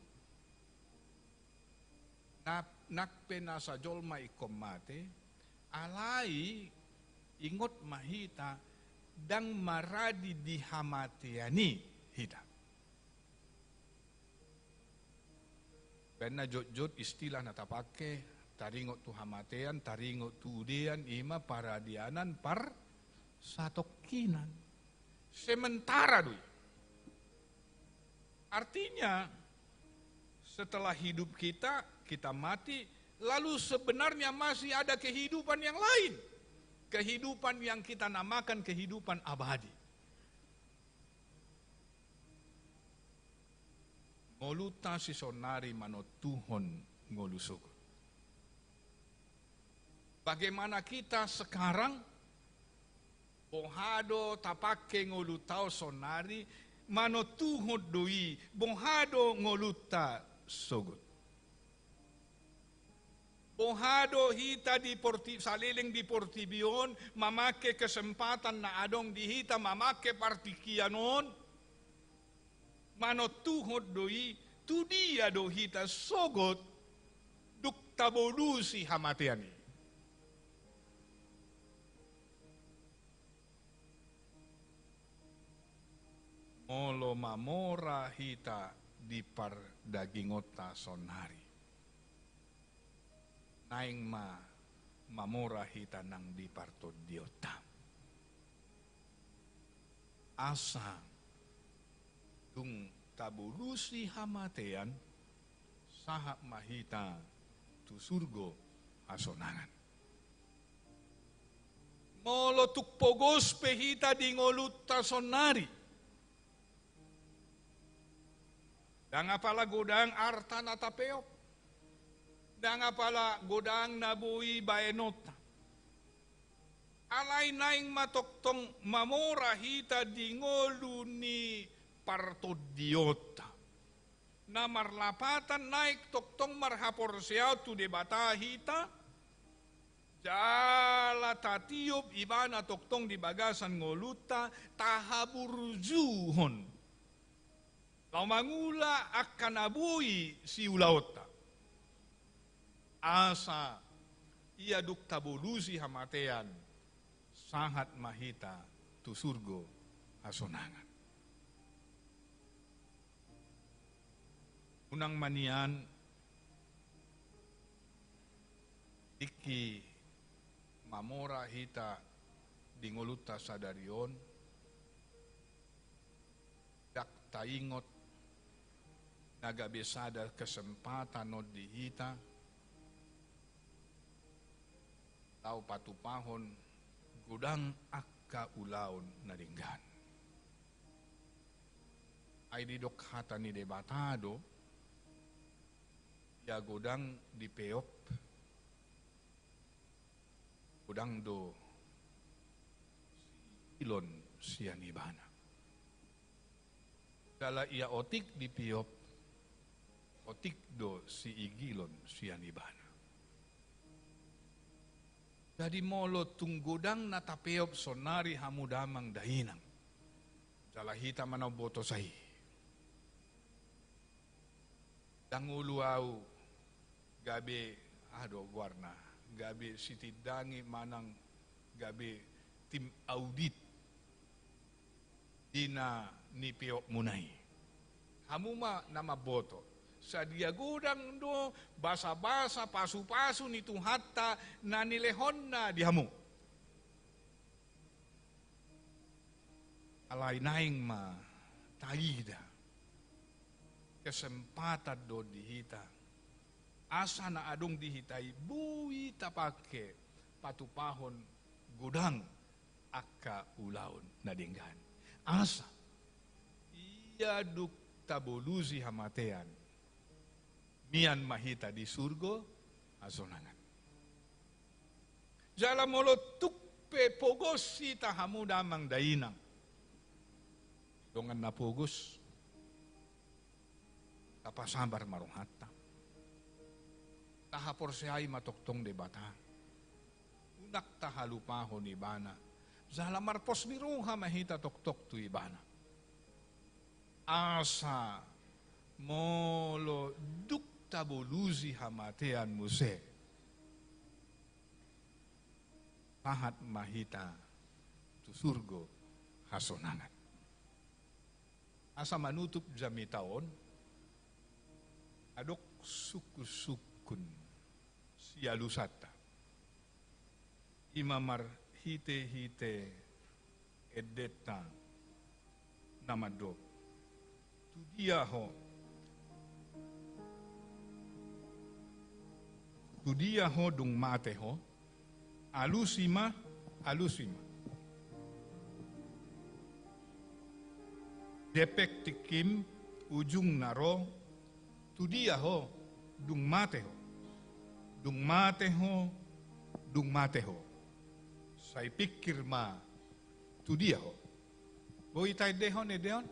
Nang pe nasa jolma ingkon mate, alai ingot ma hita, ndang maradi di hamatean i hita. Baen na jotjot istilah na tapangke, taringot tu hamatean, taringot tu udean, i ma paradianan parsatongkinan. Sementara do i. Artinya, setelah hidup kita, kita mati, lalu sebenarnya masih ada kehidupan yang lain. Kehidupan yang kita namakan kehidupan abadi. Ngolunta sisonari manontuhon ngolu sogot. Bagaimana kita sekarang? Boha do tapangke ngolunta on sonari? Manontuhon do i, boha do ngolunta sogot? Boha do hita di porti-, saleleng di portibi on mamangke kesempatan na adong di hita, mamangke partingkian on? Manontuhon do i, tu dia do hita sogot dung tabolusi hamatean i? Molo mamora hita di pardagingonta sonari, naeng ma mamora hita nang di partondionta. Asa dung tabolusi hamatean, sahat ma hita tu surgo hasonangan. Molo tung pogos pe hita di ngolunta sonari, ndang apala godang arta na tapeop, ndang apala godang na boi baenonta. Alai naeng ma tongtong mamora hita di ngolu ni partondionta. Na marlapatan naeng tongtong marhaporseaon tu Debata hita, jala ta tatiop ibana tongtong di bagasan ngolunta, tahaburjuhon laho mangula angka na boi siulaonta. Asa ia dung tabolusi hamatean, sahat ma hita tu surgo hasonangan. Unang ma nian tingki mamora hita di ngolunta sadari on, ndang taingot na gabe sada kesempatan on di hita laho patupahon godang angka ulaon na denggan. Ai didok hata ni Debata do, ia godang dipeop, godang do siigilon sian ibana. Jala ia otik dipeop, otik do siigilon sian ibana. Jadi molo tung godang na tapeop sonari hamu damang dainang, jala hita ma na umboto sai. Ndang olo au gabe, aha do goarna, gabe sitindangi manang gabe tim audit di na nipeopmuna i. Hamu ma na mamboto. Sadia godang do basabasa pasupasu ni Tuhanta na nilehonna di hamu. Alai naeng ma taida kesempatan do di hita, asa na adong di hita i boi tapangke patupahon godang angka ulaon na denggan. Asa ia dung tabolusi hamatean, mian ma hita di surgo hasonangan. Jala molo tung pe pogos hita hamu damang dainang, dongan na pogos, tapasabar ma rohanta. Tahaporseai ma tongtong Debata. Unang tahalupahon ibana. Jala marpos ni roha ma hita tongtong tu ibana. Asa molo dung tabolusi hamatean muse, pahat ma hita tu surgo hasonangan. Asa manutup jamita on, adong sungkunsungkun sialusanta. I ma marhitehite endenta na mandok. Tudia ho? Tudia ho dung mate ho? Alusi ma, alusi ma. Jempek tingkim ujungna ro, tudia ho dung mate ho? Dung mate ho, dung mate ho. Sai pingkir ma tudia ho. Boi taendehon ende on?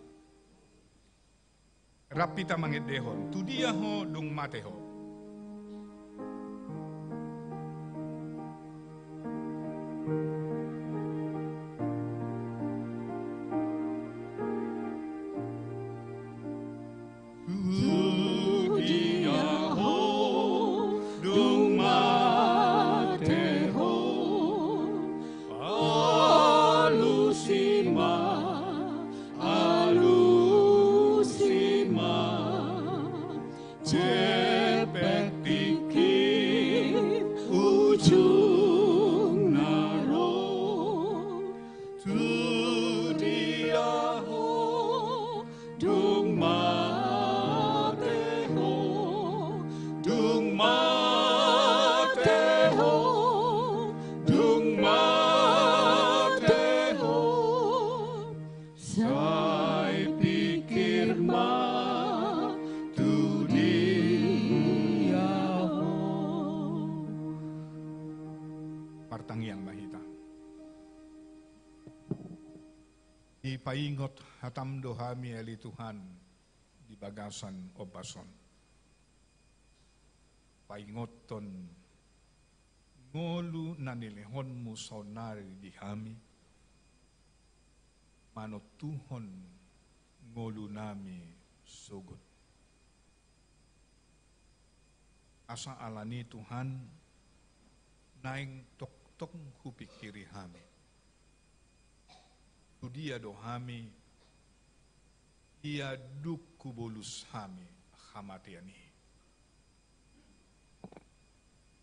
Rap hita mangendehon, tudia ho dung mate ho? Tudia ho dung mate ho? Alusi ma, alusi ma. Jempek tingkim ujungna ro, tudia ho dung mate ho? Dung mate ho, dung mate ho. Sai pingkir ma tudia ho. Martangiang ma hita. Dipaingot hatam do hami ale Tuhan di bagasan ombas on. Paingothon ngolu na nilehonmu saonnari di hami, manontuhon ngolunami sogot. Asa alani Tuhan, naeng tongtong hupingkiri hami, tu dia do hami, ia dung hubolus hami hamatean i.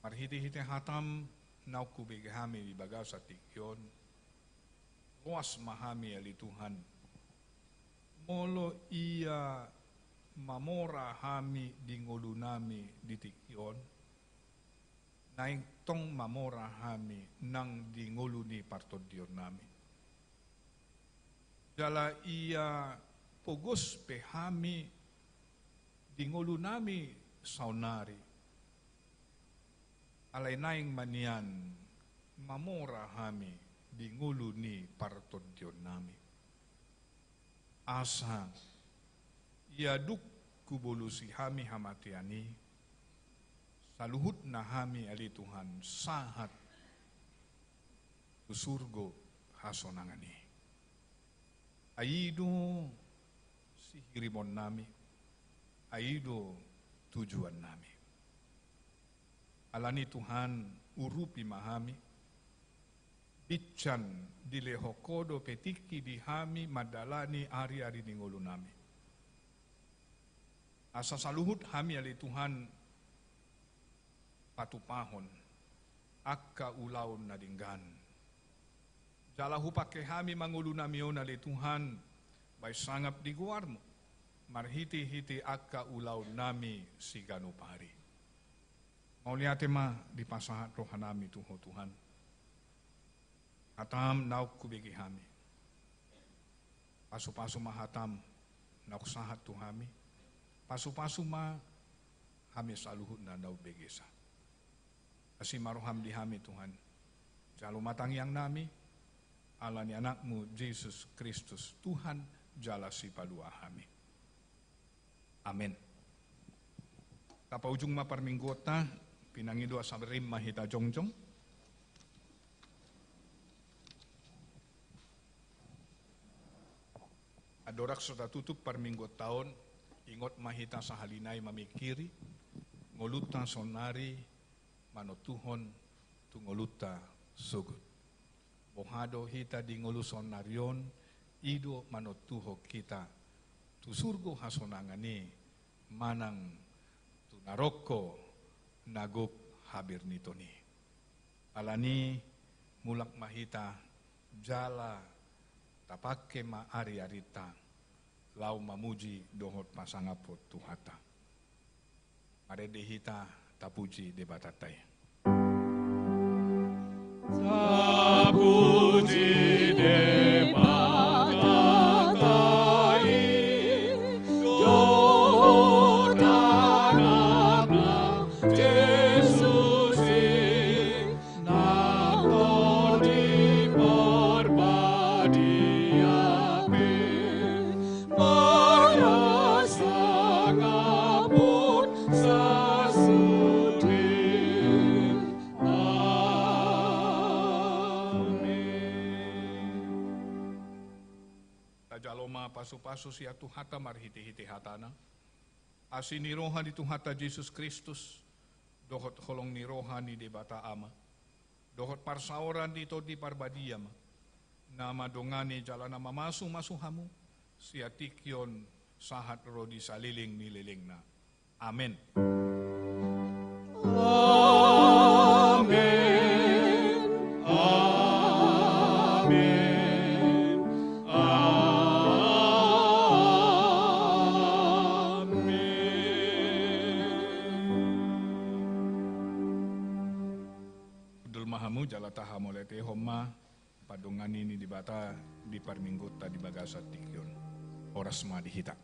Marhitehite hatam naung hubege hami di bagasan tingki on, loas ma hami ale Tuhan, molo ia mamora hami di ngolunami di tingki on, naeng tong mamora hami nang di ngolu ni partondionnami. Jala ia pogos pe hami di ngolunami saonnari, alai naeng ma nian mamora hami di ngolu ni partondionnami. Asa ia dung hubolusi hami hamatean i, saluhutna hami ale Tuhan sahat tu surgo hasonangan i. Ai i do sihirimonnami, ai i do tujuannami. Alani Tuhan, urupi ma hami, binsan dilehon Ho dope tingki di hami mandalani ari-ari ni ngolunami. Asa saluhut hami ale Tuhan patupahon angka ulaon na denggan. Jala hupangke hami ma ngolunami on ale Tuhan, bahen sangap di goarmu, marhitehite angka ulaonnami siganup ari. Mauliate ma dipasahat rohanami tu Ho Tuhan. Hatam naung hubege hami. Pasupasu ma hatam naung sahat tu hami. Pasupasu ma hami saluhutna naung begesa. Asi ma roham di hami Tuhan. Jalo ma tangiangnami, alani anakmu Jesus Kristus Tuhan jala sipalua hami. Amen. Tapaujung ma parmingguonta, pinangido asa rim ma hita jongjong. Andorang so tatutup parmingguonta on, ingot ma hita sahali nai mamingkiri, ngolunta saonnari manontuhon tu ngolunta sogot. Boha do hita di ngolu saonnari on, i do manontuhon hita tu surgo hasonangan i manang tu naroko na gok haberniton i. Alani mulak ma hita jala tapangke ma ari-arinta laho mamuji dohot pasangaphon Tuhanta. Marende hita tapuji Debatanta i. Tapuji Debatanta i, dohot Anakna Jesus i, Nang Tondi Parbadia pe, marhasangapon sasude. Amen. Tajalo ma pasupasu sian Tuhanta marhitehite hatana. Asi ni roha ni Tuhanta Jesus Kristus, dohot holong ni roha ni Debata Ama, dohot parsaoran ni Tondi Parbadia ma, na mandongani jala na mamasumasu hamu, sian tingki on sahat ro di saleleng ni lelengna. Amen. Amen. Amen. Amen. Hundul ma hamu jala tahamauliatehon ma pandongani ni Debata di parmingguonta di bagasan tingki on. Horas ma di hita.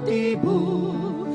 Tibu